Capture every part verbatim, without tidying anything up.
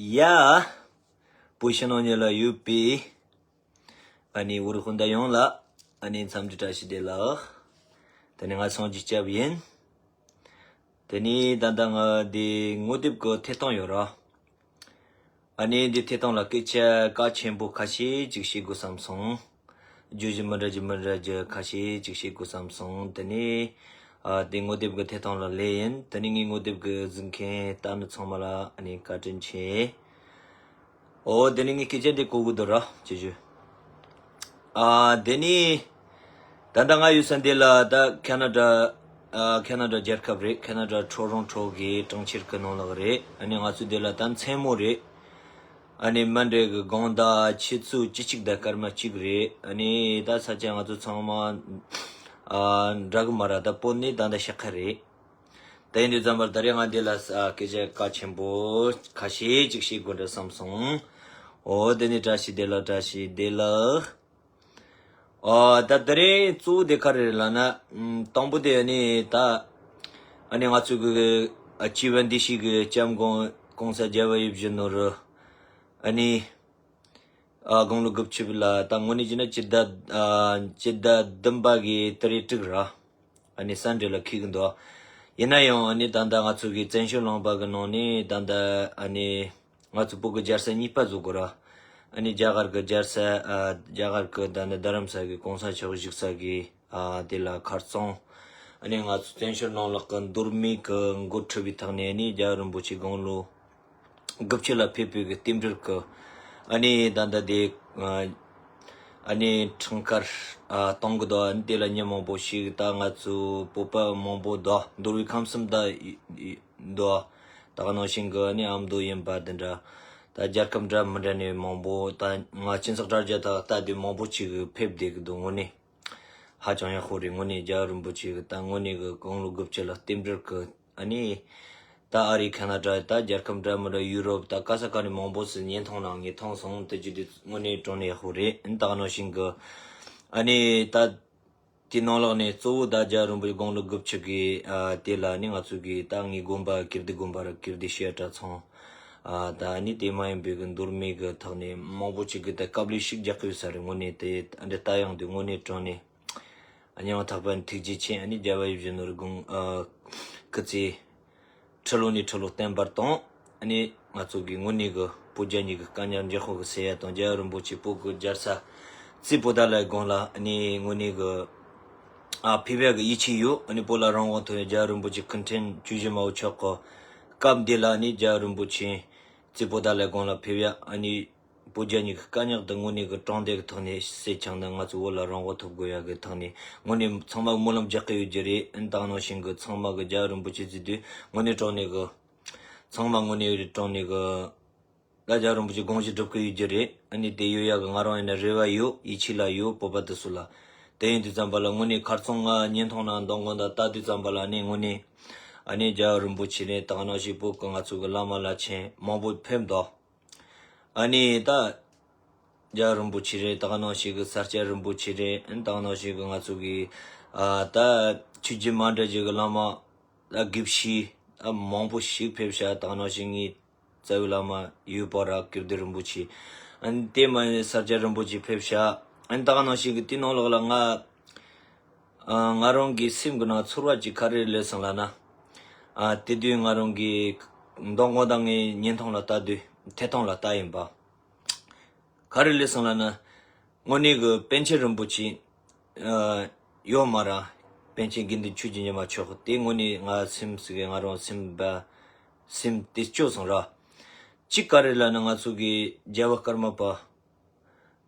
ཡ། བོད་ཕྱི་ནང་གཉིས་ལ་ཡོད་པའི་ཨ་ནི་བོད་རིགས་སྤུན་ཟླ་ཡོངས་ལ་ཨ་ནི་འཚམས་འདྲི་བཀྲ་ཤིས་བདེ་ལེགས། དེ་ནས་ང་སངས་རྒྱས་སྐྱབས་ཡིན། དེ་ནས་ད་ལྟ་ང་འདི་ངོ་དེབ་ཀྱི་ཐད་གཏོང་ཡོད་ར། ཨ་ནི་འདི་ཐད་གཏོང་ལ་སྐད་ཆ་གལ་ཆེན་པོ་ཁ་ཤས་ཅིག་བཤད་དགོས་བསམ་སོང་། བརྗོད་གཞི་མི་འདྲ་གི་མི་འདྲ་གི་ཁ་ཤས་ཅིག་བཤད་དགོས་བསམ་སོང་། དེ་ནས་ཨ་དེ་ངོ་དེབ་ཀྱི་ཐད་གཏོང་ལ་སླེབས་ཡིན། དེ་ནས་ངའི་ངོ་དེབ་ཀྱི་གཟིགས་མཁན་ལྟ་ནི་ཚང་མ་ལ་ཨ་ནི་བཀའ་དྲིན་ཆེ། ཨོ་དེ་ནས་ངའི་སྐད་ཆ་འདི་གོ་གི་འདུག་ར་ཅི་ཞུ། ཨ་དེ་ནས་ད་ལྟ་ང་ཡོད་ས་འདི་ལ་ད་ཁ་ན་ཌ། ཨ་ཁ་ན་ཌ་རྒྱལ་ཁབ་རེད། ཁ་ན་ཌ་ཊོ་རོན་ཊོ་གི་གྲོང་ཁྱེར་གྱི་ནང་ལོགས་རེད། ཨ་ནི་ང་ཚོ་འདི་ལ་ད་མཚན་མོ་རེད། ཨ་ནི་མ་འདྲེ་གི་དགོང་དག་ཆུ་ཚོད་བཅུ་གཅིག་དང་སྐར་མ་གཅིག་རེད། ཨ་ནི་ད་ས་ཆ་ང་ཚོ་ཚང་མ་ཨ་འདྲ་གི་མ་ར། ད་བོད་ནི་ད་ད་ཤ་ཁ་རེད། ད་ཡིན་དུས་ཙམ་པར་ད་རེས་ང་འདི་ལ་ས་སྐད་ཆ་གལ་ཆེན་པོ་ཁ་ཤས་ཅིག་བཤད་དགོས་འདྲ་བསམ་སོང་། ཨོ་དེ་ནི་བཀྲ་ཤིས་བདེ་ལེགས། བཀྲ་ཤིས་བདེ་ལེགས། ཨོ་ད་ད་རེས་གཙོ་བོ་དེ་ག་རེ་རེད་ལབ་ན། ཨམ་དང་པོ་དེ་ཨ་ནི་ད་ཨ་ནི་ང་ཚོ་གི་ཨ་སྤྱི་བོ་འདི་ཞིག་གི་ལྕམ་གོང་གོང་ས་རྒྱལ་བ་ཡིད་བཞིན་ནོར་བུ་ཨ་ནི་ཨ་དགུང་ལོ་དགུ་བཅུ་ལ་ད་དངོས་གནས་བྱས་ན་སྤྱི་ཟླ་ཨ་སྤྱི་ཟླ་བདུན་པ་གི་ཏ་རིག་དྲུག་ར། ཨ་ནི་སན་ཌེ་ལ་འཁེལ་གི་འདུག། ཡིན་ན་ཡང་ཨ་ནི་ད་ལྟ་ང་ཚོ་གི་བཙན་བྱོལ་ལུང་པ་གི་ནང་ནས་ད་ལྟ་ཨ་ནི་ང་ཚོ་བོད་ཀྱི་རྒྱལ་ས་གཉིས་པ་བཟོ་དགོས་ར། ཨ་ནི་རྒྱ་གར་གྱི་རྒྱལ་ས་ཨ་རྒྱ་གར་གྱི་ད་ནི་རྡ་རམ་ས་གི་གོང་ས་མཆོག་བཞུགས་ས་གི་ཨ་དེ་ལ་ཁ་རྩང་། ཨ་ནི་ང་ཚོ་བཙན་བྱོལ་ནང་ལོགས་ཀྱི་མདོ་སྨད་ཀྱི་འགོ་ཁྲིད་པའི་ཐོག་ནས་ཨ་ནི་རྒྱལ་བ་རིན་པོ་ཆེ་དགུང་ལོ་དགུ་བཅུ་ལ་ཕེབས་པའི་གི་རྟེན་འབྲེལ་གྱི་ཨ་ནི་ད་ལྟ་དེ་ཨ་ནི་འཁྲུངས་སྐར་ཨ་གཏོང་གི་འདུག། ཨ་ནི་དེ་ལ་མི་མང་པོ་ཞིག་ད་ང་ཚོ་བོད་པ་མང་པོ་འདུག། འདུལ་བའི་ཁམས་གསུམ་ད་འདུག། ད་ག་ནང་བཞིན་གི་ཨ་ནི་ཨ་མདོ་ཡིན་པ་དེ་འདྲ། ད་རྒྱལ་ཁབ་འདྲ་མི་འདྲ་ནས་མང་པོ། ད་ང་སྤྱི་ཚོགས་དྲ་རྒྱ་ད་ལྟ་དེ་མང་པོ་ཞིག་གི་ཕེབས་བསྡད་ཀྱི་འདུག། དངོས་གནས་ཧ་ཅང་ཡག་པོ་རེད། དངོས་གནས་རྒྱལ་བ་རིན་པོ་ཆེ་གི་ད་དངོས་གནས་གི་དགུང་ལོ་དགུ་བཅུ་ལ་རྟེན་འབྲེལ་གི་ཨ་ནི་ད་ཨ་རི་ཁ་ན་ཌ་ད་རྒྱལ་ཁབ་འདྲ་མི་འདྲ་ཡུ་རོབ་ད་ག་ས་ག་ནས་མང་པོ་ཞིག་བརྙན་ཐུང་ནང་ངས་མཐོང་སོང་། དེ་བརྒྱུད་དེ་དངོས་གནས་དྲང་གནས་ཡག་པོ་རེད། ཨ་ནི་ད་ག་ནང་བཞིན་གི་ཨ་ནི་ད་དེ་ནང་ལོགས་ནས་གཙོ་བོ་ད་རྒྱལ་བ་རིན་པོ་ཆེ་དགུང་ལོ་དགུ་བཅུ་གི་ཨ་དེ་ལ་ནི་ང་ཚོ་གི་ད་ངའི་དགོན་པ་ཀིརྟི་དགོན་པ་ར་ཀིརྟི་བཤད་གྲྭ་ཚང་ཨ་ད་ནི་དེ་མ་ཡིན་པའི་གི་མདོ་སྨད་གི་ཐོག་ནས་མང་པོ་ཅིག་གི་ད་དཀའ་ལས་ཤིག་རྒྱག་གི་ཡོད་ས་རེད། དངོས་གནས་དེ་འདི་ལྟ་ཡོང་དུས་དངོས་གནས་དྲང་གནས་ཨ་སྙིང་ཐག་པ་ནས་ཐུགས་རྗེ་ཆེ། ཨ་ནི་རྒྱལ་བ་ཡིད་བཞིན་ནོར་དགུང་ཨ་སྐུ་ཚེ་ཁྲི་ལོ་ནས་ཁྲི་ལོ་བརྟན་པར་དང་། ཨ་ནི་ང་ཚོ་གི་དངོས་གནས་གི་བོད་རྒྱ་གཉིས་ཀྱི་དཀའ་རྙོག་འཇུག་པོ་གི་སེལ་ཡ་དང་། རྒྱལ་བ་རིན་པོ་ཆེ་བོད་ཀྱི་རྒྱལ་ས་རྩེ་པོ་ཏ་ལའི་དགོན་ལ་ཨ་ནི་དངོས་གནས་གི་ཨ་ཕེབས་ཡ་གི་ཡིད་ཆེས་ཡོད། ཨ་ནི་བོད་ལ་རང་དབང་ཐོབ་ཡ་རྒྱལ་བ་རིན་པོ་ཆེ་སྐུ་ཕྲེང་བཅུ་བཞི་མ་བོ་མཆོག་གི་སྐབས་འདི་ལ་ཨ་ནི་རྒྱལ་བ་རིན་པོ་ཆེ་རྩེ་པོ་ཏ་ལའི་དགོན་ལ་ཕེབས་ཡ། ཨ་ནི་བོད་རྒྱ་གཉིས་ཀྱི་དཀའ་རྙོག་དེ་དངོས་གནས་ཀྱི་དྲང་བདེན་གྱི་ཐོག་ནས་སེལ་བྱུང་ན་ང་ཚོ་བོད་ལ་རང་དབང་ཐོབ་དགོས་ཡ་གི་ཐོག་ནས་དངོས་གནས་ཚང་མ་སྨོན་ལམ་རྒྱག་གི་ཡོད་རྒྱུ་རེད། ཨ་ནི་ད་ག་ནང་བཞིན་གྱི་ཚང་མ་གི་རྒྱལ་བ་རིན་པོ་ཆེ་གཟིགས་དུས་དངོས་གནས་དྲང་གནས་གི་ཚང་མ་དངོས་གནས་རེད། དྲང་གནས་གི་ད་རྒྱལ་བ་རིན་པོ་ཆེ་དགོངས་གཞི་སྒྲུབ་གི་ཡོད་རྒྱུ་རེད། ཨ་ནི་དེ་ཡོད་ཡ་གི་ང་རང་ཡིན་ན་རེ་བ་ཡོད། ཡིད་ཆེས་ལ་ཡོད། བོད་པ་དེ་ཚོ་ལ། དེ་ཡིན་དུས་ཙམ་པ་ལ་དངོས་གནས་ཁ་རྩང་ང་བརྙན་ཐུང་ནང་མདང་དགོང་དང་ལྟ་དུས་ཙམ་པ་ལ་ཨ་ནི་དངོས་གནས་ཨ་ནི་རྒྱལ་བ་རིན་པོ་ཆེ་ནས་ད་ག་ནང་བཞིན་བོད་གི་ང་ཚོ་གི་བླ་མ་བླ་ཆེན་མང་པོ་ཕེབས་འདུག། ཨ་ནི་ད་རྒྱལ་བ་རིན་པོ་ཆེ་རེད། ད་ག་ནང་བཞིན་གི་ས་སྐྱ་རིན་པོ་ཆེ་རེད། ཨ་ནི་ད་ག་ནང་བཞིན་གི་ང་ཚོ་གི་ཨ་ད་ཆོས་བརྒྱུད་མ་འདྲ་བཞི་གི་བླ་མ་ད་དགེ་བཤེས་ཨ་མང་པོ་ཞིག་ཕེབས་ཤག། ད་ག་ནང་བཞིན་ངའི་རྩ་བའི་བླ་མ་ཡུལ་པ་ར་ཀིརྟི་རིན་པོ་ཆེ། ཨ་ནི་དེ་མ་ཡིན་ས་སྐྱ་རིན་པོ་ཆེ་ཕེབས་ཤག། ཨ་ནི་ད་ག་ནང་བཞིན་གི་དེ་ནང་ལོགས་ལ་ང་ཨ་ང་རང་གི་སེམས་ཀྱི་ནང་ཚོར་བ་ཅིག་ག་རེ་སླེབས་སོང་ལབ་ན། ཨ་དེ་དུས་ང་རང་གི་མདང་དགོང་དང་ངའི་བརྙན་ཐུང་ལ་ལྟ་དུས་ཐད་གཏོང་ལ་ལྟ་ཡིན་པ། ག་རེ་སླེབས་སོང་ལབ་ན། དངོས་གནས་གི་པཎ་ཆེན་རིན་པོ་ཆེ་ཨ་ཡོད་མ་ར། པཎ་ཆེན་དགེ་འདུན་ཆོས་ཀྱི་ཉི་མ་མཆོག་དེ་དངོས་གནས་ང་སེམས་ཟེར་གི་ང་རང་སེམས་པ་སེམས་དེ་སྐྱོ་སོང་ར། གཅིག་ག་རེ་ལབ་ན་ང་ཚོ་གི་རྒྱལ་བ་ཀརྨ་པ།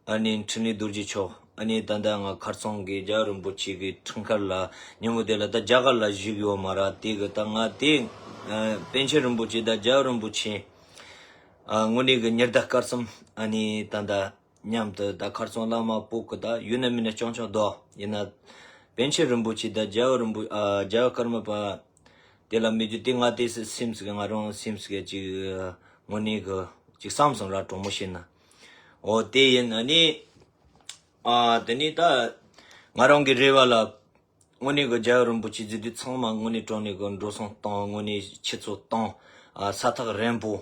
ཨ་ནི་འཕྲིན་ལས་རྡོ་རྗེ་མཆོག། ཨ་ནི་ད་ལྟ་ང་ཁ་རྩང་གི་རྒྱལ་བ་རིན་པོ་ཆེ་གི་འཁྲུངས་སྐར་ལ་ཉིན་མོ་དེ་ལ་ད་རྒྱ་གར་ལ་བཞུགས་ཡོད་མ་ར། དེ་གི་ད་ང་དེ་ཨ་པཎ་ཆེན་རིན་པོ་ཆེ་ད་རྒྱལ་བ་རིན་པོ་ཆེ་ཨ་དངོས་གནས་གི་ཉི་ཟླ་སྐར་གསུམ་ཨ་ནི་ད་ལྟ་མཉམ་དུ་ད་ཁ་རྩང་བླ་མ་བོད་གི་ད་ཡོད་ན་མེད་ན་རྐྱང་རྐྱང་འདུག། ཡིན་ན་པཎ་ཆེན་རིན་པོ་ཆེ་ད་རྒྱལ་བ་རིན་པོ་ཨ་རྒྱལ་བ་ཀརྨ་པ་དེ་ལ་མེད་རྒྱུ་དེ་ང་དེ་སེམས་ཟེར་གི་ང་རང་སེམས་ཟེར་གི་ཅིག་དངོས་གནས་གི་ཅིག་བསམ་སོང་ར། དྲང་མོ་བཤད་ན། འོ་དེ་ཡིན། ཨ་ནི་ཨ་དེ་ནི་ད་ང་རང་གི་རེ་བ་ལ་དངོས་གནས་གི་རྒྱལ་བ་རིན་པོ་ཆེ་གཟིགས་དུས་ཚང་མ་དངོས་གནས་དྲང་གནས་གི་འགྲོ་སོང་བཏང་། དངོས་གནས་ཆུ་ཚོད་བཏང་། ཨ་ས་ཐག་རིང་པོ།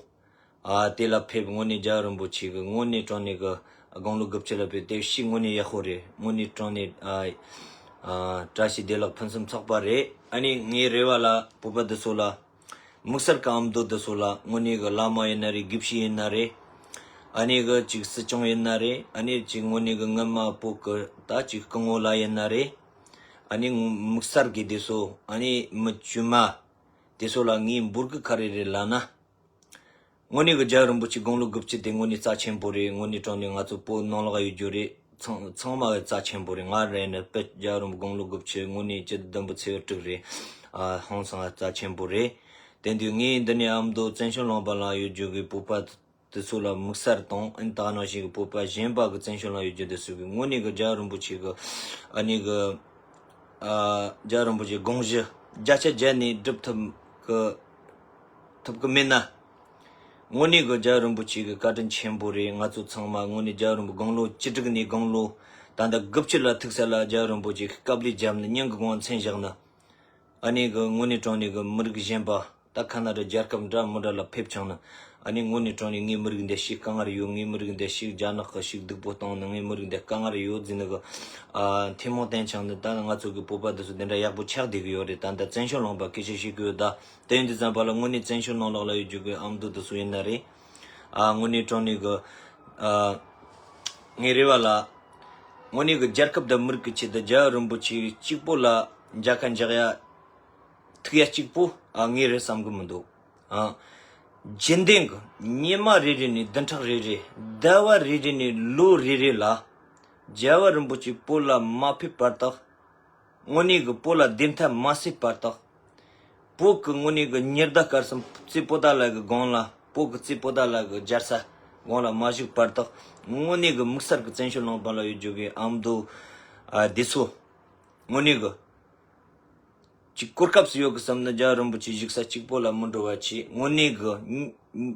ཨ་དེ་ལ་ཕེབས། དངོས་གནས་རྒྱལ་བ་རིན་པོ་ཆེ་གི་དངོས་གནས་དྲང་གནས་གི་དགུང་ལོ་དགུ་བཅུ་ལ་ཕེབས་དེ་ཞིག་དངོས་གནས་ཡག་པོ་རེད། དངོས་གནས་དྲང་གནས་ཨ་ཨ་བཀྲ་ཤིས་བདེ་ལེགས་ཕུན་སུམ་ཚོགས་པ་རེད། ཨ་ནི་ངའི་རེ་བ་ལ་བོད་པ་འདི་ཚོ་ལ་དམིགས་བསལ་གི་ཨ་མདོ་འདི་ཚོ་ལ་དངོས་གནས་གི་བླ་མ་ཡིན་ན་རེད། དགེ་བཤེས་ཡིན་ན་རེད། ཨ་ནི་གི་ཅིག་སྲིད་སྐྱོང་ཡིན་ན་རེད། ཨ་ནི་ཅིག་དངོས་གནས་གི་སྔོན་མ་བོད་གི་ད་ཅིག་སྐུ་ངོ་ལ་ཡིན་ན་རེད། ཨ་ནི་དམིགས་བསལ་གི་དེ་ཚོ་ཨ་ནི་མི་དཀྱུས་མ་དེ་ཚོ་ལ་ངའི་འབོད་སྐུལ་ག་རེ་རེད་ལབ་ན། དངོས་གནས་གི་རྒྱལ་བ་རིན་པོ་ཆེ་དགུང་ལོ་དགུ་བཅུ་དེ་དངོས་གནས་རྩ་ཆེན་པོ་རེད། དངོས་གནས་དྲང་གནས་ང་ཚོ་བོད་ནང་ལོགས་ཡོད་རྒྱུ་རེད། ཚང་ཚང་མ་གི་རྩ་ཆེན་པོ་རེད། ང་རེད་ནི་དཔེ་རྒྱལ་བ་རིན་པོ་དགུང་ལོ་དགུ་བཅུ་དངོས་གནས་བཅུ་བདུན་པོ་ཚེས་པ་དྲུག་རེད། ཨ་ཧང་སང་རྩ་ཆེན་པོ་རེད། དེ་དུས་ངས་འདི་ནས་ཨ་མདོ་བཙན་བྱོལ་ལུང་པ་ལ་ཡོད་རྒྱུ་གི་བོད་པ་དེ་ཚོ་ལ་དམིགས་བསལ་དང་ཨ་ནི་ད་ག་ནང་བཞིན་གི་བོད་པ་གཞན་པ་གི་བཙན་བྱོལ་ལ་ཡོད་རྒྱུ་དེ་ཚོ་གི་དངོས་གནས་གི་རྒྱལ་བ་རིན་པོ་ཆེ་གི་ཨ་ནི་གི་ཨ་རྒྱལ་བ་རིན་པོ་ཆེ་དགོངས་གཞི་བརྒྱ་ཆ་བརྒྱ་ནས་སྒྲུབ་ཐུབ་གི་ཐུབ་གི་མེད་ན། དངོས་གནས་གི་རྒྱལ་བ་རིན་པོ་ཆེ་གི་བཀའ་དྲིན་ཆེན་པོ་རེད། ང་ཚོ་ཚང་མ་དངོས་གནས་རྒྱལ་བ་རིན་པོ་དགུང་ལོ་བཅུ་དྲུག་ནས་དགུང་ལོ་ད་ལྟ་དགུ་བཅུ་ལ་ཐུག་ས་ལ་རྒྱལ་བ་རིན་པོ་ཆེ་གི་དཀའ་ལས་བརྒྱབ་ནས་སྙིང་གི་དབང་མཚན་བཞག་ནས། ཨ་ནི་གི་དངོས་གནས་དྲང་གནས་གི་མི་རིགས་གཞན་པ་ད་ཁ་ན་ཌ་རྒྱལ་ཁབ་འདྲ་མི་འདྲ་ལ་ཕེབས་བྱུང་ན། ཨ་ནི་དངོས་གནས་དྲང་གནས་ངའི་མི་རིགས་འདི་ཞིག་དཀའ་ངལ་ཡོད། ངའི་མི་རིགས་འདི་ཞིག་རྒྱ་ནག་གི་ཞིག་སྡུག་པོ་བཏང་ནས་ངའི་མི་རིགས་འདི་དཀའ་ངལ་ཡོད་ཟེར་ནས་གི་ཨ་ཐུན་མོང་བསྟན་བྱུང་ནས། ད་ང་ཚོ་གི་བོད་པ་འདི་ཚོ་འདི་འདྲ་ཡག་པོ་ཆགས་བསྡད་གི་ཡོད་རེད། ད་ལྟ་བཙན་བྱོལ་ལུང་པ་སྐད་ཆ་བཤད་གི་ཡོད་ད། དེ་ཡིན་དུས་ཙམ་པ་ལ་དངོས་གནས་བཙན་བྱོལ་ནང་ལོགས་ལ་ཡོད་རྒྱུ་གི་ཨ་མདོ་དེ་ཚོ་ཡིན་ན་རེད། ཨ་དངོས་གནས་དྲང་གནས་གི་ཨ་ངའི་རེ་བ་ལ་དངོས་གནས་གི་རྒྱལ་ཁབ་དང་མི་རིགས་ཀྱི་ཆེད་དུ་རྒྱལ་བ་རིན་པོ་ཆེ་གཅིག་པོ་ལ་མཇལ་ཁ་འཇོག་ཡ་ཐུག་ཡ་གཅིག་པོ་ཨ་ངའི་རེད་བསམ་གི་མི་འདུག་ཨ་རྒྱུན་ལྡན་གི་ཉི་མ་རེ་རེ་ནས་བདུན་ཕྲག་རེ་རེ་ཟླ་བ་རེ་རེ་ནས་ལོ་རེ་རེ་ལ་རྒྱལ་བ་རིན་པོ་ཆེ་བོད་ལ་མ་ཕེབས་བར་དུ། དངོས་གནས་གི་བོད་ལ་བདེན་མཐའ་མ་གསལ་བར་དུ། བོད་གི་དངོས་གནས་གི་ཉི་ཟླ་སྐར་གསུམ་རྩེ་པོ་ཏཱ་ལ་གི་སྒང་ལ། བོད་གི་རྩེ་པོ་ཏཱ་ལ་གི་རྒྱལ་ས་སྒང་ལ་མ་བཞུགས་བར་དུ། དངོས་གནས་གི་དམིགས་བསལ་གི་བཙན་བྱོལ་ལུང་པ་ལ་ཡོད་རྒྱུ་གི་ཨ་མདོ་ཨ་འདི་ཚོ་དངོས་གནས་གི་ཅིག་གོ་སྐབས་སུ་ཡོད་གི་བསམ་ན་རྒྱལ་བ་རིན་པོ་ཆེ་བཞུགས་ས་གཅིག་པོ་ལ་མི་འགྲོ་བ་བྱས། དངོས་གནས་གི་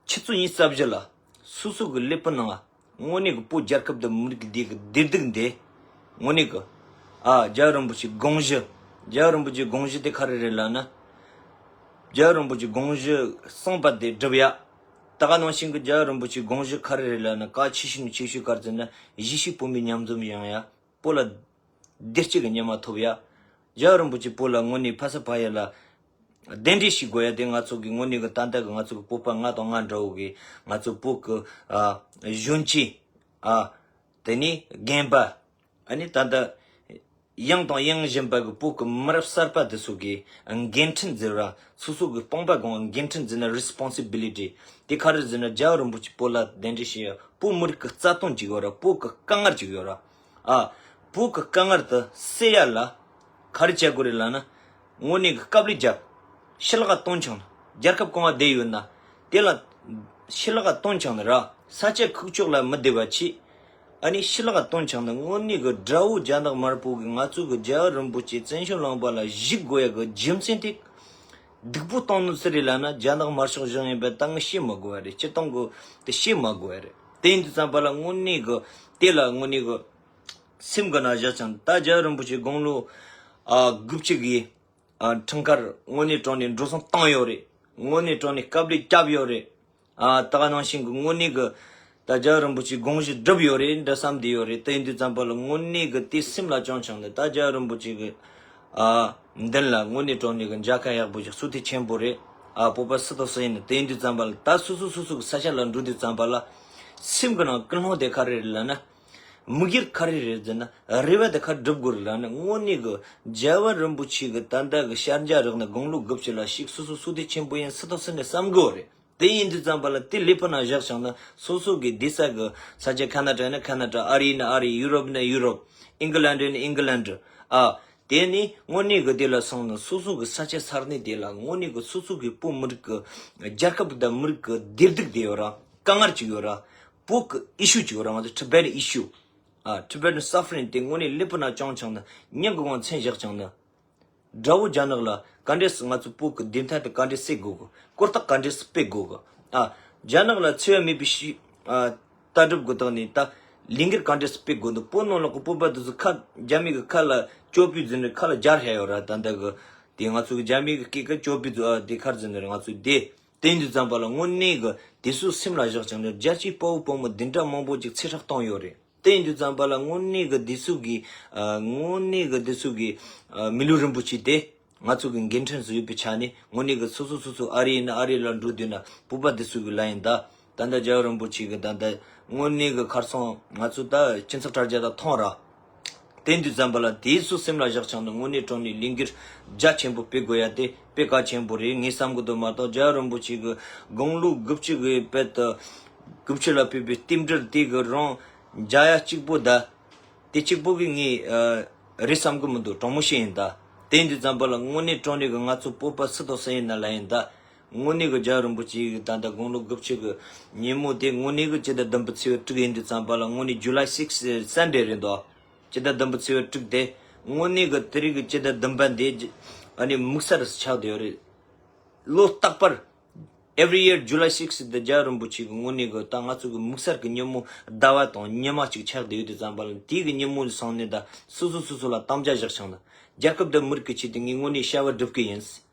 ཆུ་ཚོད་ཉི་ཤུ་རྩ་བཞི་ལ་སོ་སོ་གི་ཀླད་པའི་ནང་དངོས་གནས་གི་བོད་རྒྱལ་ཁབ་དང་མི་རིགས་འདི་གི་བདེ་སྡུག་འདི་དངོས་གནས་གི་ཨ་རྒྱལ་བ་རིན་པོ་ཆེའི་དགོངས་གཞི། རྒྱལ་བ་རིན་པོ་ཆེའི་དགོངས་གཞི་དེ་ག་རེ་རེད་ལབ་ན། རྒྱལ་བ་རིན་པོ་ཆེའི་དགོངས་གཞི་གསུངས་པ་དེ་སྒྲུབ་ཡ། ད་ག་ནང་བཞིན་གི་རྒྱལ་བ་རིན་པོ་ཆེའི་དགོངས་གཞི་ག་རེ་རེད་ལབ་ན། གལ་ཆེ་ཤོས་ཆེ་ཤོས་ག་རེ་ཟེར་ན། གཞིས་བྱེས་བོད་མི་མཉམ་འཛོམས་ཡོང་ཡ། བོད་ལ་བདེ་སྐྱིད་ཀྱི་ཉི་མ་ཐོབ་ཡ། རྒྱལ་བ་རིན་པོ་ཆེ་བོད་ལ་དངོས་གནས་ཕ་ས་ཕ་ཡུལ་ལ་གདན་འདྲེན་ཞུ་དགོས་ཡ་དེ་ང་ཚོ་གི་དངོས་གནས་གི་ད་ལྟ་གི་ང་ཚོ་གི་བོད་པ་ང་དང་ང་འདྲ་བོ་གི་ང་ཚོ་བོད་གི་ཨ་གཞོན་སྐྱེས་ཨ་དེ་ནས་རྒན་པ་ཨ་ནི་ད་ལྟ་ཡང་དང་ཡང་བཞིན་པ་གི་བོད་གི་མི་རབས་གསར་པ་དེ་ཚོ་གི་འགན་འཁྲི་ཟེར་བ། སོ་སོ་གི་སྤུན་པ་གང་འགན་འཁྲི་ཟེར་ན་རི་སི་པོན་སི་བི་ལི་ཊི་དེ་ག་རེ་ཟེར་ན། རྒྱལ་བ་རིན་པོ་ཆེ་བོད་ལ་གདན་འདྲེན་བྱེད་ཡ། བོད་མི་རིགས་གི་རྩ་དོན་ཅིག་ཡོད་ར། བོད་གི་དཀའ་ངལ་ཅིག་ཡོད་ར། ཨ། བོད་གི་དཀའ་ངལ་དེ་སེལ་ཡ་ལ་ག་རེ་བྱ་དགོས་རེད་ལབ་ན། དངོས་གནས་གི་དཀའ་ལས་རྒྱབ། ཕྱི་ལོགས་ག་བཏོན་ཆོག་ན། རྒྱལ་ཁབ་གང་བ་བསྡད་ཡོད་ན། དེ་ལ་ཕྱི་ལོགས་ག་བཏོན་ཆོག་ན་ར། ས་ཆ་ཁུག་ཀྱོག་ལ་མི་བསྡད་པ་བྱས། ཨ་ནི་ཕྱི་ལོགས་ག་བཏོན་ཆོག་ན། དངོས་གནས་གི་དགྲ་བོ་རྒྱ་ནག་དམར་པོ་གི་ང་ཚོ་གི་རྒྱལ་བ་རིན་པོ་ཆེ་བཙན་བྱོལ་ལུང་པ་ལ་བཞུགས་དགོས་ཡ་གི་རྒྱུ་མཚན་དེ། སྡུག་པོ་བཏང་ནི་སུ་རེད་ལབ་ན། རྒྱ་ནག་དམར་ཤོག་གཞུང་ཡིན་པས་ད་ངས་བཤད་མ་དགོས་པ་རེད། སྤྱིར་བཏང་གི་དེ་བཤད་མ་དགོས་པ་རེད། དེ་ཡིན་དུས་ཙམ་པ་ལ་དངོས་གནས་གི་དེ་ལ་དངོས་གནས་གི་སེམས་གི་ནང་བཞག་ཀྱང་། ད་རྒྱལ་བ་རིན་པོ་ཆེ་དགུང་ལོ་ཨ་དགུ་བཅུ་གི་ཨ་འཁྲུངས་སྐར་དངོས་གནས་དྲང་གནས་འགྲོ་སོང་བཏང་ཡོད་རེད། དངོས་གནས་དྲང་གནས་དཀའ་ལས་བརྒྱབ་ཡོད་རེད། ཨ་ད་ག་ནང་བཞིན་གི་དངོས་གནས་གི་ད་རྒྱལ་བ་རིན་པོ་ཆེའི་དགོངས་གཞི་བསྒྲུབས་ཡོད་རེད་འདྲ་བསམ་བསྡད་ཡོད་རེད། དེ་ཡིན་དུས་ཙམ་པ་ལ་དངོས་གནས་གི་དེ་སེམས་ལ་བཅངས་བྱུང་ནས། ད་རྒྱལ་བ་རིན་པོ་ཆེ་གི་ཨ་མདུན་ལ་དངོས་གནས་དྲང་གནས་གི་མཇལ་ཁ་ཡག་པོ་ཞིག་སུ་དེ་ཆེན་པོ་རེད། ཨ་བོད་པ་སུ་དང་སུ་ཡིན་ན། དེ་ཡིན་དུས་ཙམ་པ་ལ་ད་སོ་སོ་སོ་སོ་གི་ས་ཆ་ལ་འགྲོ་དུས་ཙམ་པ་ལ་སེམས་གི་ནང་ཀུན་སློང་དེ་ག་རེ་རེད་ལབ་ན། དམིགས་ཡུལ་ག་རེ་རེད་ཟེར་ན། རེ་བ་དེ་ག་སྒྲུབ་དགོས་རེད་ལབ་ན། དངོས་གནས་གི་རྒྱལ་བ་རིན་པོ་ཆེ་གི་ད་ལྟ་གི་ཤར་རྒྱག་རག་ན་དགུང་ལོ་དགུ་བཅུ་ལ་ཞིག་སོ་སོ་སུ་དེ་ཆེན་པོ་ཡིན་སུ་དང་སུ་ནས་བསམ་དགོས་རེད། དེ་ཡིན་དུས་ཙམ་པ་ལ་དེ་ལེ་ཕུ་ན་བཞག་བྱུང་ན། སོ་སོ་གི་བསྡད་ས་གི་ས་ཆ་ཁ་ན་ཌ་ཡིན་ན་ཁ་ན་ཌ། ཨ་རི་ཡིན་ན་ཨ་རི། ཡུ་རོབ་ཡིན་ན་ཡུ་རོབ། ཨིང་ག་ལན་ཌ་ཡིན་ན་ཨིང་ག་ལན་ཌ། ཨ་དེ་ནི་དངོས་གནས་གི་དེ་ལ་སོང་ན་སོ་སོ་གི་ས་ཆ་ས་གནས་དེ་ལ་དངོས་གནས་གི་སོ་སོ་གི་བོད་མི་རིགས་གི་རྒྱལ་ཁབ་དང་མི་རིགས་གི་བདེ་སྡུག་དེ་ཡོད་ར། དཀའ་ངལ་ཅིག་ཡོད་ར། བོད་གི་ཨི་ཤུ་ཅིག་ཡོད་ར། ང་ཚོ་ཊི་བེ་ཊན་ཨི་ཤུ། ཨ་ཊི་བེ་ཊན་སབ་ཕ་རིང་དེ་དངོས་གནས་ལེ་ཕུ་ན་བཅངས་བྱུང་ན། སྙིང་གི་དབང་མཚན་བཞག་བྱུང་ན། དགྲ་བོ་རྒྱ་ནག་ལ་ག་འདྲས་སེ་ང་ཚོ་བོད་ཀྱི་བདེན་མཐའ་དེ་ག་འདྲས་སེལ་དགོས་གི། གོ་རྟོགས་ག་འདྲས་སེ་སྤེལ་དགོས་གི། ཨ་རྒྱ་ནག་ལ་འཚེ་བ་མེད་པའི་ཤི་ཨ་ལྟ་གྲུབ་གི་ཐོག་ནས་ད་ལས་འགུལ་ག་འདྲས་སེ་སྤེལ་དགོས་འདུག་བོད་ནང་ལོགས་ཀྱི་བོད་པ་དེ་ཚོ་ཁ་རྒྱ་མི་གི་ཁ་ལ་ཅོ་པི་འཛིན་ནས་ཁ་ལ་སྦྱར་བཞག་ཡོད་ར། ད་ལྟ་གི་དེ་ང་ཚོ་གི་རྒྱ་མི་གི་སྐད་ཀ་ཅོ་པི་ཚོ་ཨ་དེ་ཁར་འཛིན་ནས་རེད། ང་ཚོ་དེ་ དེ་ཡིན་དུས་ཙམ་པ་ལ་དངོས་གནས་གི་དེ་ཚོ་སེམས་ལ་བཞག་ཀྱང་ནི་རྒྱལ་གཅེས་དཔའ་བོ་དཔའ་མོ་འདི་འདྲ་མང་པོ་ཅིག་ཚེ་སྲོག་བཏང་ཡོད་རེད། དེ་ཡིན་དུས་ཙམ་པ་ལ་དངོས་གནས་གི་འདི་ཚོ་གི་ཨ་དངོས་གནས་གི་འདི་ཚོ་གི་ཨ་མི་ལུས་རིན་པོ་ཆེ་དེ་ང་ཚོ་གི་འགན་འཁྲི་བཟོ་ཡོད་པའི་ཆ་ནས་དངོས་གནས་གི་སོ་སོ་སོ་སོ་ཨ་རི་ཡིན་ན་ཨ་རི་ལ་འགྲོ་འདོད་ན་བོད་པ་འདི་ཚོ་གི་ལ་ཡིན་ད། ད་ལྟ་རྒྱལ་བ་རིན་པོ་ཆེ་གི་ད་ལྟ་དངོས་གནས་གི་ཁར་སང་ང་ཚོ་ད་སྤྱི་ཚོགས་དྲ་རྒྱ་ལ་མཐོང་ར། དེ་དུས་ཙམ་པ་ལ་དེའི་ཚོ་སེམས་ལ་བཞག་ཀྱང་ནི་དངོས་གནས་དྲང་གནས་ལས་འགུལ་རྒྱ་ཆེན་པོ་སྤེལ་དགོས་ཡ་དེ་དཔེ་གལ་ཆེན་པོ་རེད་ངས་བསམ་གི་འདུག་མ་གཏོགས་རྒྱལ་བ་རིན་པོ་ཆེ་གི་དགུང་ལོ་དགུ་བཅུ་གི་དཔེ་དུ་དགུ་བཅུ་ལ་ཕེབས་པའི་རྟེན་འབྲེལ་དེ་གི་རང་མཇལ་ཡ་གཅིག་པོ་ད་དེ་གཅིག་པོ་གི་ངས་ཨ་རེད་བསམ་གི་མི་འདུག་དྲང་མོ་བཤད་ཡིན་ད། དེ་དུས་ཙམ་པ་ལ་དངོས་གནས་དྲང་གནས་གི་ང་ཚོ་བོད་པ་སུ་དང་སུ་ཡིན་ན་ལ་ཡིན་ད། དངོས་གནས་གི་རྒྱལ་བ་རིན་པོ་ཆེ་གི་ད་ལྟ་དགུང་ལོ་དགུ་བཅུ་གི་ཉིན་མོ་དེ་དངོས་གནས་གི་སྤྱི་ཟླ་བདུན་པའི་ཚེས་པ་དྲུག་ཡིན་དུས་ཙམ་པ་ལ་དངོས་གནས་July six Sunday རེད་འདུག་སྤྱི་ཟླ་བདུན་པའི་ཚེས་པ་དྲུག་དེ་དངོས་གནས་གི་དེ་རིང་གི་སྤྱི་ཟླ་བདུན་པ་འདི་ཨ་ནི་དམིགས་བསལ་ཆགས་བསྡད་ཡོད་རེད། ལོ་རྟག་པར་every year July six འདི་རྒྱལ་བ་རིན་པོ་ཆེ་གི་དངོས་གནས་གི་ད་ང་ཚོ་གི་དམིགས་བསལ་གི་ཉིན་མོ་ཟླ་བ་དང་ཉི་མ་གཅིག་ཆགས་བསྡད་ཡོད་དུས་ཙམ་པ་ལ་དེ་གི་ཉིན་མོ་སང་ནས་ད་སོ་སོ་སོ་སོ་ལ་དམ་བཅའ་བཞག་ཆང་ད་རྒྱལ་ཁབ་དང་མི་རིགས་ཀྱི་ཆེད་དུ་ངས་དངོས་གནས་བྱ་བ་སྒྲུབ་གི་ཡིན།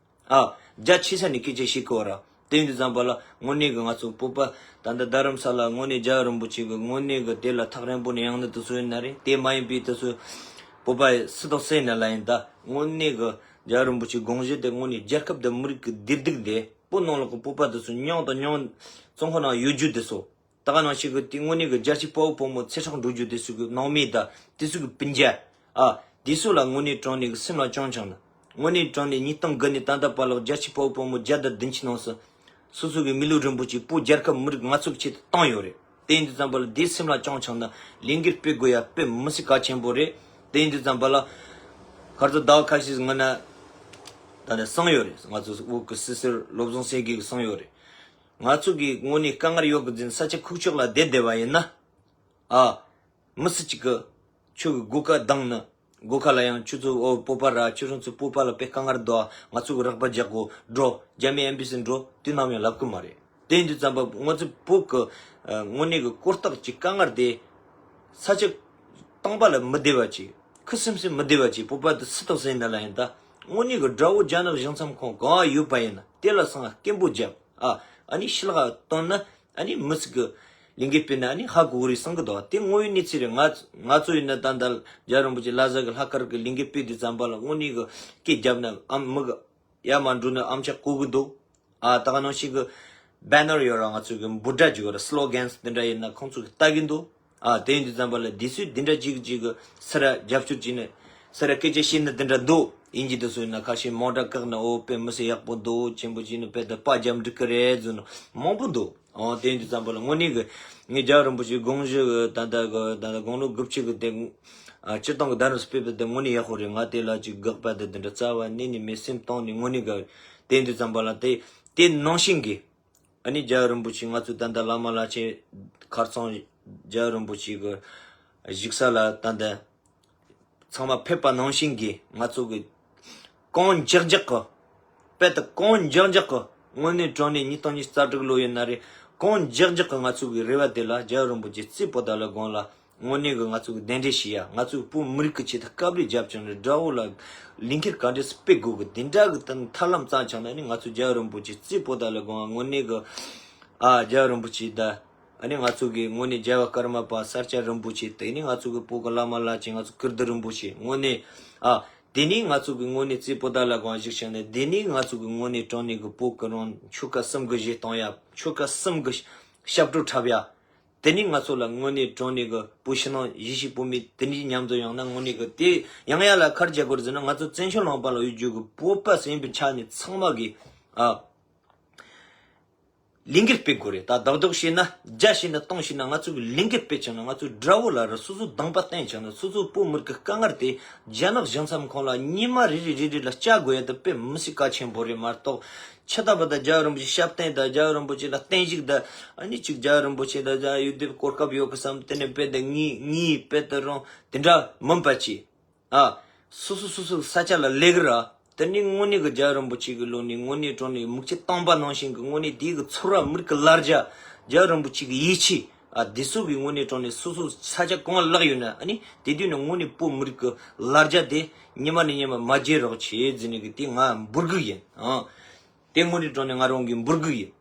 ཨ། རྒྱ་ཆེ་ས་ནས་སྐད་ཆ་བཤད་གི་བ་ར། དེ་ཡིན་དུས་ཙམ་པ་ལ་དངོས་གནས་གི་ང་ཚོ་བོད་པ་ད་ལྟ་རྡ་རམ་ས་ལ་དངོས་གནས་རྒྱལ་བ་རིན་པོ་ཆེ་གི་དངོས་གནས་གི་དེ་ལ་ཐག་རིང་པོ་ནས་ཡང་ནི་དུ་སུ་ཡིན་ན་རེད། དེ་མ་ཡིན་པའི་དུ་སུ་བོད་པ་སུ་དང་སུ་ཡིན་ན་ལ་ཡིན་ད། དངོས་གནས་གི་རྒྱལ་བ་རིན་པོ་ཆེ་དགོངས་གཞི་དེ་དངོས་གནས་རྒྱལ་ཁབ་དང་མི་རིགས་ཀྱི་བདེ་སྡུག་དེ་བོད་ནང་ལོགས་ཀྱི་བོད་པ་དུ་སུ་མྱོང་དང་མྱོང་ཙོང་ཁ་ནང་ཡོད་རྒྱུ་དེ་སོ། ད་ག་ནང་བཞིན་གྱི་དེ་དངོས་གནས་ཀྱི་རྒྱལ་གཅེས་དཔའ་བོ་དཔའ་མོ་ཚེ་སྲོག་འགྲོ་རྒྱུ་དེ་ཚོ་གི་ནང་མི་དང་དེ་ཚོ་གི་སྤུན་ཀྱག་ཨ། དེ་ཚོ་ལ་དངོས་གནས་དྲང་གནས་ཀྱི་སེམས་ལ་བཅངས་བྱུང་ན། དངོས་གནས་དྲང་གནས་ཉིས་སྟོང་དགུ་ནས་ད་ལྟ་བར་ལ་རྒྱལ་གཅེས་དཔའ་བོ་དཔའ་མོ་བརྒྱ་དང་བདུན་ཅུ་ནང་སོ་སོ་སོ་གི་མི་ལུས་རིན་པོ་ཆེ་བོད་རྒྱལ་ཁབ་མི་རིགས་ང་ཚོ་གི་ཆེད་དུ་བཏང་ཡོད་རེད། དེ་ཡིན་དུས་ཙམ་པ་ལ་དེ་སེམས་ལ་བཅངས་བྱུང་ན་ལས་འགུལ་སྤེལ་དགོས་ཡ་དཔེ་མི་སྲིད་གལ་ཆེན་པོ་རེད། དེ་ཡིན་དུས་ཙམ་པ་ལ་ཁར་ཚོ་ཟླ་བ་ཁ་ཤས་སྔོན་ན་ད་ནས་གསུངས་ཡོད་རེད། ང་ཚོ་བོད་ཀྱི་སྲིད་ཟུར་བློ་བཟང་སེང་གེས་གསུངས་ཡོད་རེད། ང་ཚོ་གི་དངོས་གནས་དཀའ་ངལ་ཡོད་གི་འཛིན་ས་ཆ་ཁུག་ཀྱོག་ལ་བསྡད་བསྡད་པ་ཡིན་ན། ཨ། མི་སུ་གཅིག་གི་ཁྱོད་ཀྱི་སྒོ་ཁ་བརྡུངས་ནི། སྒོ་ཁ་ལ་ཡང་ཁྱོད་ཚོ་ཨོ་བོད་པ་ར་ཁྱོད་རང་ཚོ་བོད་པ་ལ་དཔེ་དཀའ་ངལ་འདུག་ང་ཚོ་གི་རག་པ་རྒྱག་གོ་འགྲོ་རྒྱ་མི་ཨེམ་བྷེ་སི་འགྲོ་དུས་ནམ་ཡང་ལབ་གི་མ་རེད། དེ་ཡིན་དུས་ཙམ་པ་ང་ཚོ་བོད་ཀྱི་ཨ་དངོས་གནས་ཀྱི་ཀོ་རྟགས་ཀྱི་དཀའ་ངལ་དེ་ས་ཆ་སྟོང་པ་ལ་མི་བདེ་བ་ཅིག་ཁུ་སིམ་སིམ་མི་བདེ་བ་ཅིག་བོད་པ་དེ་སུ་དང་སུ་ཡིན་ན་ལ་ཡིན་ད། དངོས་གནས་ཀྱི་དགྲ་བོ་རྒྱ་ནག་གཞུང་ཚབ་ཁང་གང་ཡོད་པ་ཡིན་ན་དེ་ལ་སང་སྐད་འབོད་རྒྱབ་ཨ། ཨ་ནི་ཕྱི་ལོགས་བཏོན་ན། ཨ་ནི་མི་ཟིག་གི་ལས་འགུལ་སྤེལ་ན་ཨ་ནི་ཧ་གོ་གི་རེད་བསམ་གི་འདུག་དེ་དངོས་ཡོད་གནས་ཚུལ་རེད། ང་ང་ཚོ་ཡིན་ན་ད་ལྟ་རྒྱལ་རིན་པོ་ཆེ་ལྷ་ས་གི་ལྷག་དཀར་གི་ལས་འགུལ་སྤེལ་དུས་ཙམ་པ་ལ་དངོས་གནས་གི་སྐད་རྒྱབ་ན་ཨམ་མི་གི་ཡར་མར་འགྲོ་ན་ཨམ་ཆ་གོ་གི་འདུག་ཨ་ད་ག་ནང་བཞིན་གི་བེ་ནར་ཡོད་ར་ང་ཚོ་གི་འབོད་སྒྲ་ཅིག་ཡོད་ར་སི་ལོ་གན་སི་དེ་འདྲ་ཡིན་ན་ཁོང་ཚོ་གི་ལྟ་གི་འདུག་ཨ་དེ་ཡིན་དུས་ཙམ་པ་ལ་དེ་ཚོས་དེ་འདྲ་ཅིག་ཅིག་གི་སི་ར་རྒྱབ་སྐྱོར་བྱས་ནས་སི་ར་སྐད་ཆ་བཤད་ན་དེ་འདྲ་འདུག་ཨིན་ཇི་དེ་ཚོ་ཡིན་ན་ཁ་ཤས་མོ་ཊ་བཀག་ན་ཨོ་དཔེ་མི་སྲིད་ཡག་པོ་འདུག་ཆེན་པོ་བྱས་ནས་དཔེ་དེ་པ་རྒྱབ་འགྲིག་གི་རེད་ཟེར་ནས་མང་པོ་འདུག་ཨོ་དེ་ཡིན་དུས་ཙམ་པ་ལ་དངོས་གནས་གི་ངས་རྒྱལ་བ་རིན་པོ་ཆེ་དགོངས་གཞི་གི་ད་ལྟ་གི་ད་ལྟ་དགུང་ལོ་དགུ་བཅུ་གི་དེ་ཨ་སྤྱིར་བཏང་གི་ཟླ་རིམ་སྤེལ་བ་དེ་དངོས་གནས་ཡག་པོ་རེད། ང་དེ་ལ་ཅིག་དགག་པ་དེ་དེ་འདྲ་རྩ་བ་ནས་ནས་མེད། སེམས་གཏིང་ནས་དངོས་གནས་གི་དེ་ཡིན་དུས་ཙམ་པ་ལ་དེ་དེ་ནང་བཞིན་གི་ཨ་ནི་རྒྱལ་བ་རིན་པོ་ཆེ་ང་ཚོ་ད་ལྟ་བླ་མ་བླ་ཆེན་ཁར་སང་རྒྱལ་བ་རིན་པོ་ཆེ་གི་བཞུགས་ས་ལ་ད་ལྟ་ཚང་མ་ཕེབས་པ་ནང་བཞིན་གྱི་ང་ཚོ་གི་གང་མགྱོགས་མགྱོགས་གི་དཔེ་ད་གང་མགྱོགས་མགྱོགས་གི་དངོས་གནས་དྲང་གནས་ཉིས་སྟོང་ཉི་ཤུ་རྩ་དྲུག་ལོ་ཡིན་ན་རེད། གང་མགྱོགས་མགྱོགས་གི་ང་ཚོ་གི་རེ་བ་དེ་ལ་རྒྱལ་བ་རིན་པོ་ཆེ་རྩེ་པོ་ཏ་ལ་དགོངས་ལ་དངོས་གནས་གི་ང་ཚོ་གི་གདན་འདྲེན་ཞུ་ཡ། ང་ཚོ་གི་བོད་མི་རིགས་ཀྱི་ཆེད་དུ་དཀའ་ལས་རྒྱབ་ཀྱང་རེད། དགྲ་བོ་ལ་ལས་འཁྱེར་ག་འདྲས་སུ་སྤེལ་དགོས་གི་དེ་འདྲ་གི་ད་ཐབས་ལམ་བཙལ་ཆགས་ན་ནི་ང་ཚོ་རྒྱལ་བ་རིན་པོ་ཆེ་རྩེ་པོ་ཏ་ལ་དགོངས་ལ་དངོས་གནས་གི་ཨ་རྒྱལ་བ་རིན་པོ་ཆེ་ད། ཨ་ནི་ང་ཚོ་གི་དངོས་གནས་རྒྱལ་བ་ཀརྨ་པ་ས་སྐྱ་རིན་པོ་ཆེ། དེ་ནི་ང་ཚོ་གི་བོད་ཀྱི་བླ་མ་བླ་ཆེན་ང་ཚོ་ཀིརྟི་རིན་པོ་ཆེ་དངོས་གནས། ཨ། དེ་ནི་ང་ཚོ་གི་དངོས་གནས་རྩེ་པོ་ཏ་ལ་དགོངས་བཞུགས་ཤིང་ནས་དེ་ནི་ང་ཚོ་གི་དངོས་གནས་དྲང་གནས་གི་བོད་ཀྱི་རང་ཆོལ་ཁ་གསུམ་གི་གཞས་གཏོང་ཡ། ཆོལ་ཁ་གསུམ་གི་ཞབས་བྲོ་འཁྲབ་ཡ། དེ་ནི་ང་ཚོ་ལ་དངོས་གནས་དྲང་གནས་གི་བོད་ཕྱི་ནང་གཞིས་བྱེས་བོད་མི་དེ་འདྲའི་མཉམ་དུ་ཡོང་ན་དངོས་གནས་གི་དེ་ཡང་ཡ་ལ་ཁར་རྒྱ་གོར་ཟེར་ན་ང་ཚོ་བཙན་བྱོལ་ལུང་པ་ལ་ཡོད་རྒྱུ་གི་བོད་པ་ཟེར་བའི་ཆ་ནས་ཚང་མ་གི་ཨ། ལས་འགུལ་སྤེལ་དགོས་རེད། ད་རྡོག་རྡོག་བྱས་ན་བརྒྱ་བྱས་ན་སྟོང་བྱས་ན་ང་ཚོ་གི་ལས་འགུལ་སྤེལ་བྱུང་ན་ང་ཚོ་དགྲ་བོ་ལ་ར་སོ་སོ་སྡང་པ་བསྟན་བྱུང་ན་སོ་སོ་བོད་མི་རིགས་ཀྱི་དཀའ་ངལ་དེ་རྒྱ་ནག་གཞུང་ཚབ་ཁང་ལ་ཉི་མ་རེ་རེ་རེ་རེ་ལ་བསྐྱལ་དགོས་ཡ་དེ་དཔེ་མི་སྲིད་གལ་ཆེན་པོ་རེད་མ་གཏོགས། ཕྱི་ལྟ་བ་དང་རྒྱལ་བ་རིན་པོ་ཆེ་ཞབས་བརྟན་དང་རྒྱལ་བ་རིན་པོ་ཆེ་ལ་བརྟན་བཞུགས་དང་ཨ་ནི་ཅིག་རྒྱལ་བ་རིན་པོ་ཆེ་དང་རྒྱལ་ཡུལ་དེ་གོ་སྐབས་ཡོད་གི་བསམ་དེ་ནས་དཔེ་དེ་ངའི་ངའི་དཔེ་དེ་རང་དེ་འདྲ་མིན་པ་ཅིག་ཨ། སོ་སོ་སོ་སོ་ས་ཆ་ལ་ལས་ཀ་ར། དེ་ནི་དངོས་གནས་ཀྱི་རྒྱལ་བ་རིན་པོ་ཆེ་གི་ལོ་ནས་དངོས་གནས་དྲང་གནས་མིག་ཆུ་བཏང་པ་ནང་བཞིན་གྱི་དངོས་གནས་དེའི་གི་ཚོར་བ་མིག་གི་ལར་རྒྱ། རྒྱལ་བ་རིན་པོ་ཆེ་གི་ཡིད་ཆེས། ཨ་དེ་ཚོ་གི་དངོས་གནས་དྲང་གནས་སོ་སོ་ས་ཆ་གང་ལག་ཡོད་ན་ཨ་ནི་དེ་དུས་ནས་དངོས་གནས་བོད་མི་རིགས་ཀྱི་ལར་རྒྱ་དེ་ཉི་མ་ནས་ཉི་མ་མ་བརྗེད་རོགས་བྱེད་ཟེར་ནས་གི་དེ་ང་འབོད་སྐུལ་ཡིན་ཨང་། དེ་དངོས་གནས་དྲང་གནས་ང་རང་གི་འབུར་གུ་ཡིན།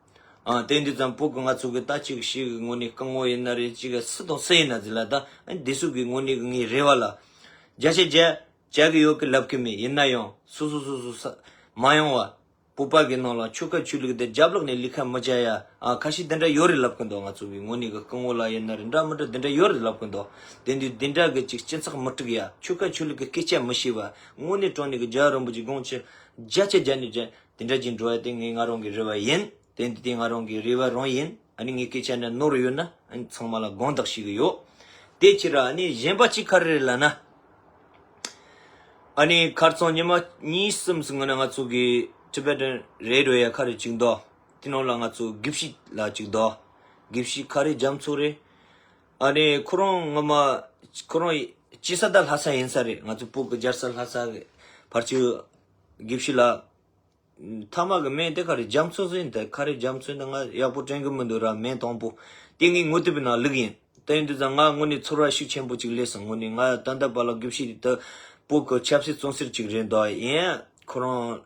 ཨ། དེ་འདི་ཙམ་བོད་གི་ང་ཚོ་གི་ད་ཅིག་ཤིག་གི་ངོ་ནས་སྐུ་ངོ་ཡིན་ན་རེད། ཅིག་གི་སུ་དང་སུ་ཡིན་ན་ཟེར་ལ། ད་འདི་ཚོ་གི་ངོ་ནས་གི་ངའི་རེ་བ་ལ་བརྒྱ་ཆ་བརྒྱ་བྱ་གི་ཡོད་གི་ལབ་གི་མེད། ཡིན་ན་ཡང་སོ་སོ་སོ་སོ་ས་མ་ཡོང་བ། བོད་པ་གི་ནང་ལ་ཆོལ་ཁ་ཆོས་ལུགས་དེ་རྒྱབ་ལོགས་ནས་ལས་ཀ་མི་བྱ་ཡ། ཨ། ཁ་ཤས་དེ་འདྲ་ཡོད་རེད་ལབ་གི་འདུག་ང་ཚོ་གི་ངོ་ནས་གི་སྐུ་ངོ་ལ་ཡིན་ན་རེད། འདྲ་མི་འདྲ་དེ་འདྲ་ཡོད་རེད་ལབ་གི་འདུག་དེ་འདུག་དེ་འདྲ་གི་ཅིག་སྤྱི་ཚོགས་མི་དཀྲུག་ཡ། ཆོལ་ཁ་ཆོས་ལུགས་གི་སྐད་ཆ་མི་བཤད་བ། དངོས་གནས་དྲང་གནས་གི་རྒྱལ་བ་རིན་པོ་ཆེ་དགོངས་ཆེ་བརྒྱ་ཆ་བརྒྱ་ནས་བརྒྱ་དེ་འདྲ་ཅིག་འགྲོ་ཡ་དེ་ངས་ང་རང་གི་རེ་བ་ཡིན། དེ་འདི་དེ་ང་རང་གི་རེ་བ་རང་ཡིན། ཨ་ནི་ངའི་སྐད་ཆ་འདྲ་ནོར་ཡོད་ན་ཨ་ནི་ཚང་མ་ལ་དགོངས་དག་ཞུ་གི་ཡོད། དེ་ཕྱིར་ཨ་ནི་གཞན་པ་གཅིག་ག་རེ་རེད་ལབ་ན། ཨ་ནི་ཁ་རྩང་ཉི་མ་གཉིས་གསུམ་ཙམ་སྔོན་ན་ང་ཚོ་གི་Tibetan Radio ཡ་ག་རེ་གཅིག་འདུག་དེ་ནང་ལ་ང་ཚོ་དགེ་བཤེས་ལགས་གཅིག་འདུག་དགེ་བཤེས་ག་རེ་རྒྱ་མཚོ་རེད། ཨ་ནི་ཁོ་རང་ངོ་མ་ཁོ་རང་སྐྱེས་ས་ད་ལྷ་ས་ཡིན་ས་རེད། ང་ཚོ་བོད་གི་རྒྱལ་ས་ལྷ་ས་གི་ཕར་ཕྱོགས་དགེ་བཤེས་ལགས། མཐའ་མ་གི་མིང་དེ་ག་རེ་རྒྱ་མཚོ་ཟེར་ཡིན། ད་ག་རེ་རྒྱ་མཚོ་ཡིན་ད་ང་ཡག་པོ་དྲན་གི་མི་འདུག་ར། མིང་དང་པོ་དེ་ངའི་ངོ་དེབ་ནང་བླུགས་ཡིན། དེ་ཡིན་དུས་ཙང་ང་དངོས་གནས་ཚོར་བ་ཤུགས་ཆེན་པོ་ཅིག་སླེབས་སོང་། དངོས་གནས་ང་ད་ལྟ་བར་ལ་དགེ་བཤེས་དེ་ད་བོད་གི་ཆབ་སྲིད་བཙོན་ཟུར་ཅིག་རེད་འདུག་ཡིན་ཁོ་རང་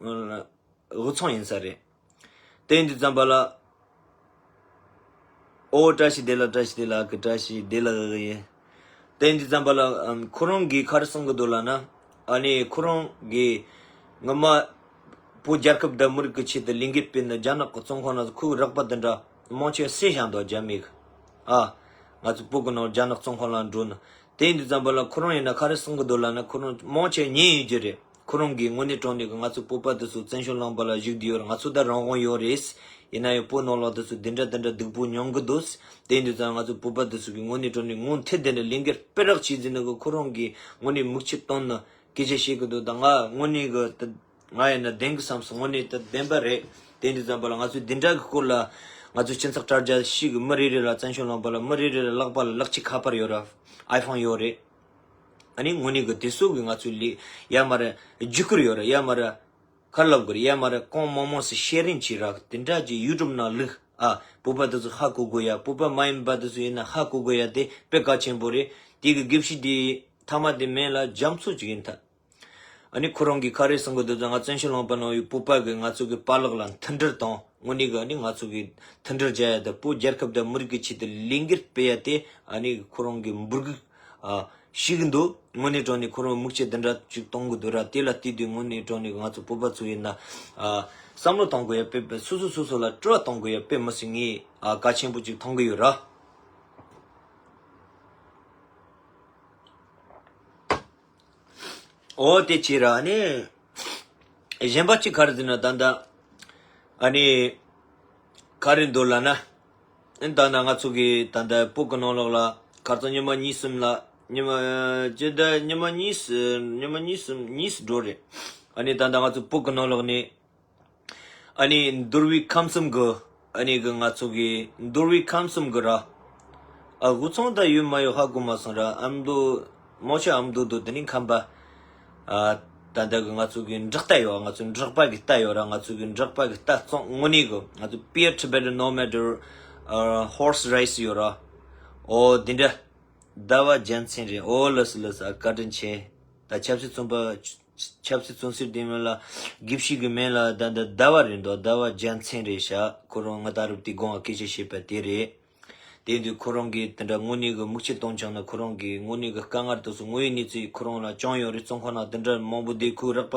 དབུས་གཙང་ཡིན་ས་རེད། དེ་ཡིན་དུས་ཙམ་པ་ལ། ཨོ་བཀྲ་ཤིས་བདེ་ལེགས། བཀྲ་ཤིས་བདེ་ལེགས། ཨ་ཀི་བཀྲ་ཤིས་བདེ་ལེགས་ཡིན། དེ་ཡིན་དུས་ཙམ་པ་ལ་ཨམ་ཁོ་རང་གིས་ག་རེ་གསུང་གི་འདུག་ལབ་ན། ཨ་ནི་ཁོ་རང་གིས་ངོ་མ་བོད་རྒྱལ་ཁབ་དང་མི་རིགས་ཀྱི་ཆེད་དུ་ལས་འགུལ་སྤེལ་ནས་རྒྱ་ནག་གི་བཙོན་ཁང་ནང་ཁོའི་རོགས་པ་དེ་འདྲ་མང་ཆེ་བསད་བཞག་འདུག་རྒྱ་མིས། ཨ། ང་ཚོ་བོད་ཀྱི་ནང་རྒྱ་ནག་བཙོན་ཁང་ལ་འགྲོ་ནས། དེ་ཡིན་དུས་ཙམ་པ་ལ་ཁོ་རང་ཡིན་ན་ག་རེ་གསུང་གི་འདུག་ལབ་ན། ཁོ་རང་མང་ཆེ་ཉན་ཡོད་རྒྱུ་རེད། ཁོ་རང་གིས་དངོས་གནས་དྲང་གནས་ཀྱི་ང་ཚོ་བོད་པ་དེ་ཚོ་བཙན་བྱོལ་ལུང་པ་ལ་བཞུགས་བསྡད་ཡོད་རེད། ང་ཚོ་ད་རང་དབང་ཡོད་རེད། ཡིན་ན་ཡང་བོད་ནང་ལོགས་དེ་ཚོ་འདི་འདྲ་འདི་འདྲ་སྡུག་པོ་མྱོང་གི་འདུག་དེ་ཡིན་དུས་ཙང་ང་ཚོ་བོད་པ་དེ་ཚོ་གིས་དངོས་གནས་དྲང་གནས་ངོ་མཐའ་དེ་འདྲ་ལས་འགུལ་སྤེལ་རོགས་བྱེད་ཟེར་ནས་གི་ཁོ་རང་གིས་དངོས་གནས་མིག་ཆུ་བཏོན་ནས་སྐད་ཆ་བཤད་གི་འདུག་ད་ང་དངོས་གནས་གི་ད་ང་ཡིན་ན་བདེན་གི་བསམ་སོང་། དངོས་གནས་ད་བདེན་པ་རེད། དེ་ཡིན་དུས་ཙམ་པ་ལ་ང་ཚོས་འདི་འདྲ་གི་སྐོར་ལ་ང་ཚོ་སྤྱི་ཚོགས་དྲ་རྒྱ་ཞིག་གི་མི་རེ་རེ་ལ་བཙན་བྱོལ་ལུང་པ་ལ་མི་རེ་རེ་ལ་ལག་པ་ལ་ལག་ཆ་ཁ་པར་ཡོད་ར། ཨའི་ཕོན་ཡོད་རེད། ཨ་ནི་དངོས་གནས་གི་དེ་ཚོ་གི་ང་ཚོའི་ལས་ཡ་མ་ར་བརྒྱུད་སྐུར་ཡོད་ར། ཡ་མ་ར་ཁ་ལབ་དགོས་ར། ཡ་མ་ར་གང་མང་མང་སེ་ཤེར་རིང་བྱེད་ར། དེ་འདྲ་གི་ཡུ་ཊུབ་ནང་བླུགས། ཨ། བོད་པ་དེ་ཚོ་ཧ་གོ་དགོས་ཡ། བོད་པ་མ་ཡིན་པ་དེ་ཚོ་ཡིན་ན་ཧ་གོ་དགོས་ཡ། དེ་དཔེ་གལ་ཆེན་པོ་རེད། དེ་གི་དགེ་བཤེས་དེ་མཐའ་མ་དེ་མིང་ལ་རྒྱ་མཚོ་ཅིག་ཡིན་ད། ཨ་ནི་ཁོ་རང་གིས་ག་རེ་གསུང་གི་འདུག་ཟེར་ན། ང་བཙན་བྱོལ་ལུང་པ་ནང་ཡོད་བོད་པ་གིས་ང་ཚོ་གི་པཱ་ལགས་ལ་མཐུན་སྒྲིལ་དང་། དངོས་གནས་གི་ཨ་ནི་ང་ཚོ་གི་མཐུན་སྒྲིལ་བྱ་ཡ་དང་། བོད་རྒྱལ་ཁབ་དང་མི་རིགས་ཀྱི་ཆེད་དུ་ལས་འགུལ་སྤེལ་ཡ་དེ་ཨ་ནི་ཁོ་རང་གི་འབོད་སྐུལ་ཨ་ཞུ་གི་འདུག་དངོས་གནས་དྲང་གནས་ཁོ་རང་མིག་ཆུ་འདི་འདྲ་ཅིག་གཏོང་གི་འདུག་ར། དེ་ལ་བལྟས་དུས་དངོས་གནས་དྲང་གནས་ང་ཚོ་བོད་པ་ཚོ་ཡིན་ན་ཨ་བསམ་བློ་གཏོང་དགོས་ཡ་དཔེ་དཔེ། སོ་སོ་སོ་སོ་ལ་དྲི་བ་གཏོང་དགོས་ཡ་དཔེ་མི་སྲིད་ངས་ཨ་གལ་ཆེན་པོ་ཅིག་མཐོང་གི་ཡོད་ར། ཨོ་དེ་བྱས་ར། ཨ་ནི་གཞན་པ་གཅིག་ག་རེ་ཟེར་ན། ད་ལྟ་ཨ་ནི་ག་རེ་འདུག་ལབ་ན། ཨ་ནི་ད་ལྟ་ང་ཚོ་གི་ད་ལྟ་བོད་ཀྱི་ནང་ལོགས་ལ་ཁ་རྩང་ཉི་མ་གཉིས་གསུམ་ལ། ཉི་མ་ཇི་ལྟར་ཉི་མ་གཉིས་ཉི་མ་གཉིས་གསུམ་གཉིས་འགྲོ་རེད། ཨ་ནི་ད་ལྟ་ང་ཚོ་བོད་ཀྱི་ནང་ལོགས་ནས། ཨ་ནི་འདུལ་བའི་ཁམས་གསུམ་གི། ཨ་ནི་གི་ང་ཚོ་གི་འདུལ་བའི་ཁམས་གསུམ་གི་ར། ཨ་དབུས་གཙང་ད་ཡོད་མ་ཡོད་ཧ་གོ་མ་སོང་ར། ཨ་མདོ་མོ་ཆ་ཨ་མདོ་དོ་དེ་ནི་ཁམས་པ། ཨ་ད་ལྟ་གི་ང་ཚོ་གི་འབྲོག་རྟ་ཡོད། ང་ཚོ་འབྲོག་པ་གི་རྟ་ཡོད་ར། ང་ཚོ་གི་འབྲོག་པ་གི་རྟ་བཙོང་དངོས་གནས་གི་ང་ཚོ་Pure Tibetan Nomad ཨ་Horse Race ཡོད་ར། ཨོ་དེ་འདྲ། ཟླ་བ་རྒྱལ་མཚན་རེད། ཨོ་ལགས་སོ་ལགས་སོ། ཨ་བཀའ་དྲིན་ཆེ། ད་ཆབ་སྲིད་བཙོན་པ། ཆབ་སྲིད་བཙོན་ཟུར་དེ་མིན་ལ་དགེ་བཤེས་ཀྱི་མིང་ལ་ད་ད་ཟླ་བ་རེད་འདུག་ཟླ་བ་རྒྱལ་མཚན་རེད་ཤག་ཁོ་རང་ང་ད་རུབ་དེ་དགོངས་སྐད་ཆ་བཤད་པ་དེ་རེད། དེ་དུས་ཁོ་རང་གིས་དེ་འདྲ་དངོས་གནས་ཀྱི་མིག་ཆུ་གཏོང་བྱུང་ན། ཁོ་རང་གིས་དངོས་གནས་ཀྱི་དཀའ་ངལ་དེ་ཚོ་དངོས་ཡོད་གནས་ཚུལ་ཁོ་རང་ལ་བྱུང་ཡོད་རེད། བཙོན་ཁང་ནང་དེ་འདྲ་མང་པོ་བསྡད། ཁོའི་རོགས་པ་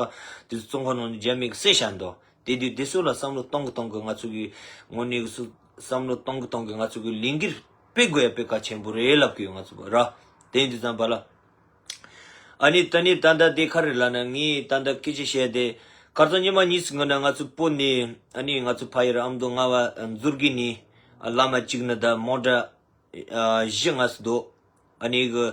དེ་ཚོ་བཙོན་ཁང་ནང་ནས་རྒྱ་མིས་བསད་བཞག་འདུག་དེ་དུས་དེ་ཚོ་ལ་བསམ་བློ་གཏོང་གི་གཏོང་གི་ང་ཚོ་གི་དངོས་གནས་ཀྱི་སུ་བསམ་བློ་གཏོང་གི་གཏོང་གི་ང་ཚོ་གི་ལས་འགུལ་སྤེལ་དགོས་ཡ་དཔེ་གལ་ཆེན་པོ་རེད་ལབ་ཀྱི་ཡོད་ང་ཚོ་ར། དེ་ཡིན་དུས་ཙམ་པ་ལ། ཨ་ནི་ད་ནི་ད་ལྟ་དེ་ག་རེ་ལབ་ན། ངས་ད་ལྟ་སྐད་ཆ་བཤད་དེ་ཁ་རྩང་ཉི་མ་གཉིས་སྔོན་ན་ང་ཚོ་བོད་ནས་ཨ་ནི་ང་ཚོ་ཕ་ཡུལ་ཨ་མདོ་རྔ་བ་མཛོད་དགེ་ནས་བླ་མ་གཅིག་ནི་ད་མོ་ཊ་ཨ་བཞི་ལྔ་ཙམ་འདུག་ཨ་ནི་གི་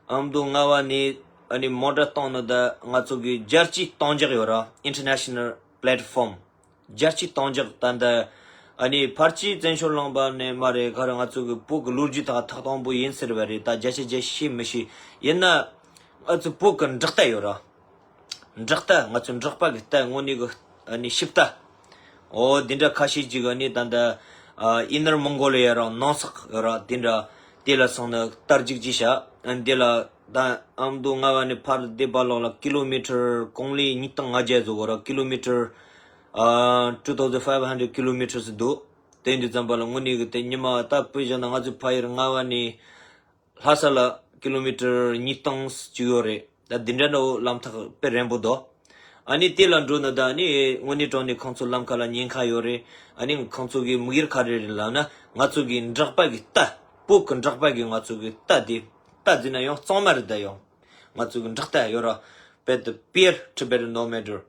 ཨ་མདོ་རྔ་བ་ནས་ཨ་ནི་མོ་ཊ་གཏོང་ནི་ད་ང་ཚོ་གི་རྒྱལ་སྤྱིའི་གཏོང་འཇོག་ཡོད་ར། International Platform། རྒྱལ་སྤྱིའི་གཏོང་འཇོག་ད་ལྟ་ཨ་ནི་ཕལ་ཆེར་བཙན་བྱོལ་ལུང་པ་ནས་མ་རེད། ག་རེ་ང་ཚོ་གི་བོད་ཀྱི་ལོ་རྒྱུས་ཐོག་ཐོག་དང་པོ་ཡིན་ཟེར་བ་རེད། ད་བརྒྱ་ཆ་བརྒྱ་ཤེས་མི་ཤེས། ཡིན་ན་ང་ཚོ་བོད་ཀྱི་འབྲོག་རྟ་ཡོད་ར། འབྲོག་རྟ། ང་ཚོ་འབྲོག་པ་གི་རྟ་དངོས་གནས་གི་ཨ་ནི་ཞིབ་རྟ། ཨོ་དེ་འདྲ་ཁ་ཤས་ཅིག་ཨ་ནི་ད་ལྟ་ཨ་Inner Mongolia ར་ནང་སོག་ཡོད་ར། དེ་འདྲ་དེ་ལ་སོང་ན་རྟ་རྒྱུག་ཅིག་བྱ། ཨ་དེ་ལ་ད་ཨ་མདོ་རྔ་བ་ནས་ཕར་བསྡད་པ་ལོག་ལ་ཀི་ལོ་མི་ཊར་གོང་ལས་ཉིས་སྟོང་ལྔ་བརྒྱ་ཟེར་གོ་ར། ཀི་ལོ་མི་ཊར་ ཨ། two thousand five hundred kilometers འདུག་དེ་འདི་ཙམ་པ་ལ་དངོས་གནས་གི་དེ་ཉི་མ་ད་དཔེ་བཞག་ན་ང་ཚོའི་ཕ་ཡུལ་རྔ་བ་ནས་ལྷ་ས་ལ་ཀི་ལོ་མི་ཊར་ཉིས་སྟོང་ཅིག་ཡོད་རེད། ད་འདི་འདྲ་འདྲ་བོ་ལམ་ཐག་དཔེ་རན་པོ་འདུག་ཨ་ནི་དེ་ལ་འགྲོ་ན་ད་ཨ་ནི་དངོས་གནས་དྲང་གནས་ཁོང་ཚོ་ལམ་ཁ་ལ་ཉེན་ཁ་ཡོད་རེད། ཨ་ནི་ཁོང་ཚོ་གི་དམིགས་ཡུལ་ག་རེ་རེད་ལབ་ན། ང་ཚོ་གི་འབྲོག་པ་གི་རྟ། བོད་གི་འབྲོག་པ་གི་ང་ཚོ་གི་རྟ་དེ། རྟ་ཟེར་ན་ཡང་གཙང་མ་རེད། ད་ཡང་ང་ཚོ་གི་འབྲོག་རྟ་ཡོད་ར། But the pure Tibetan Normander.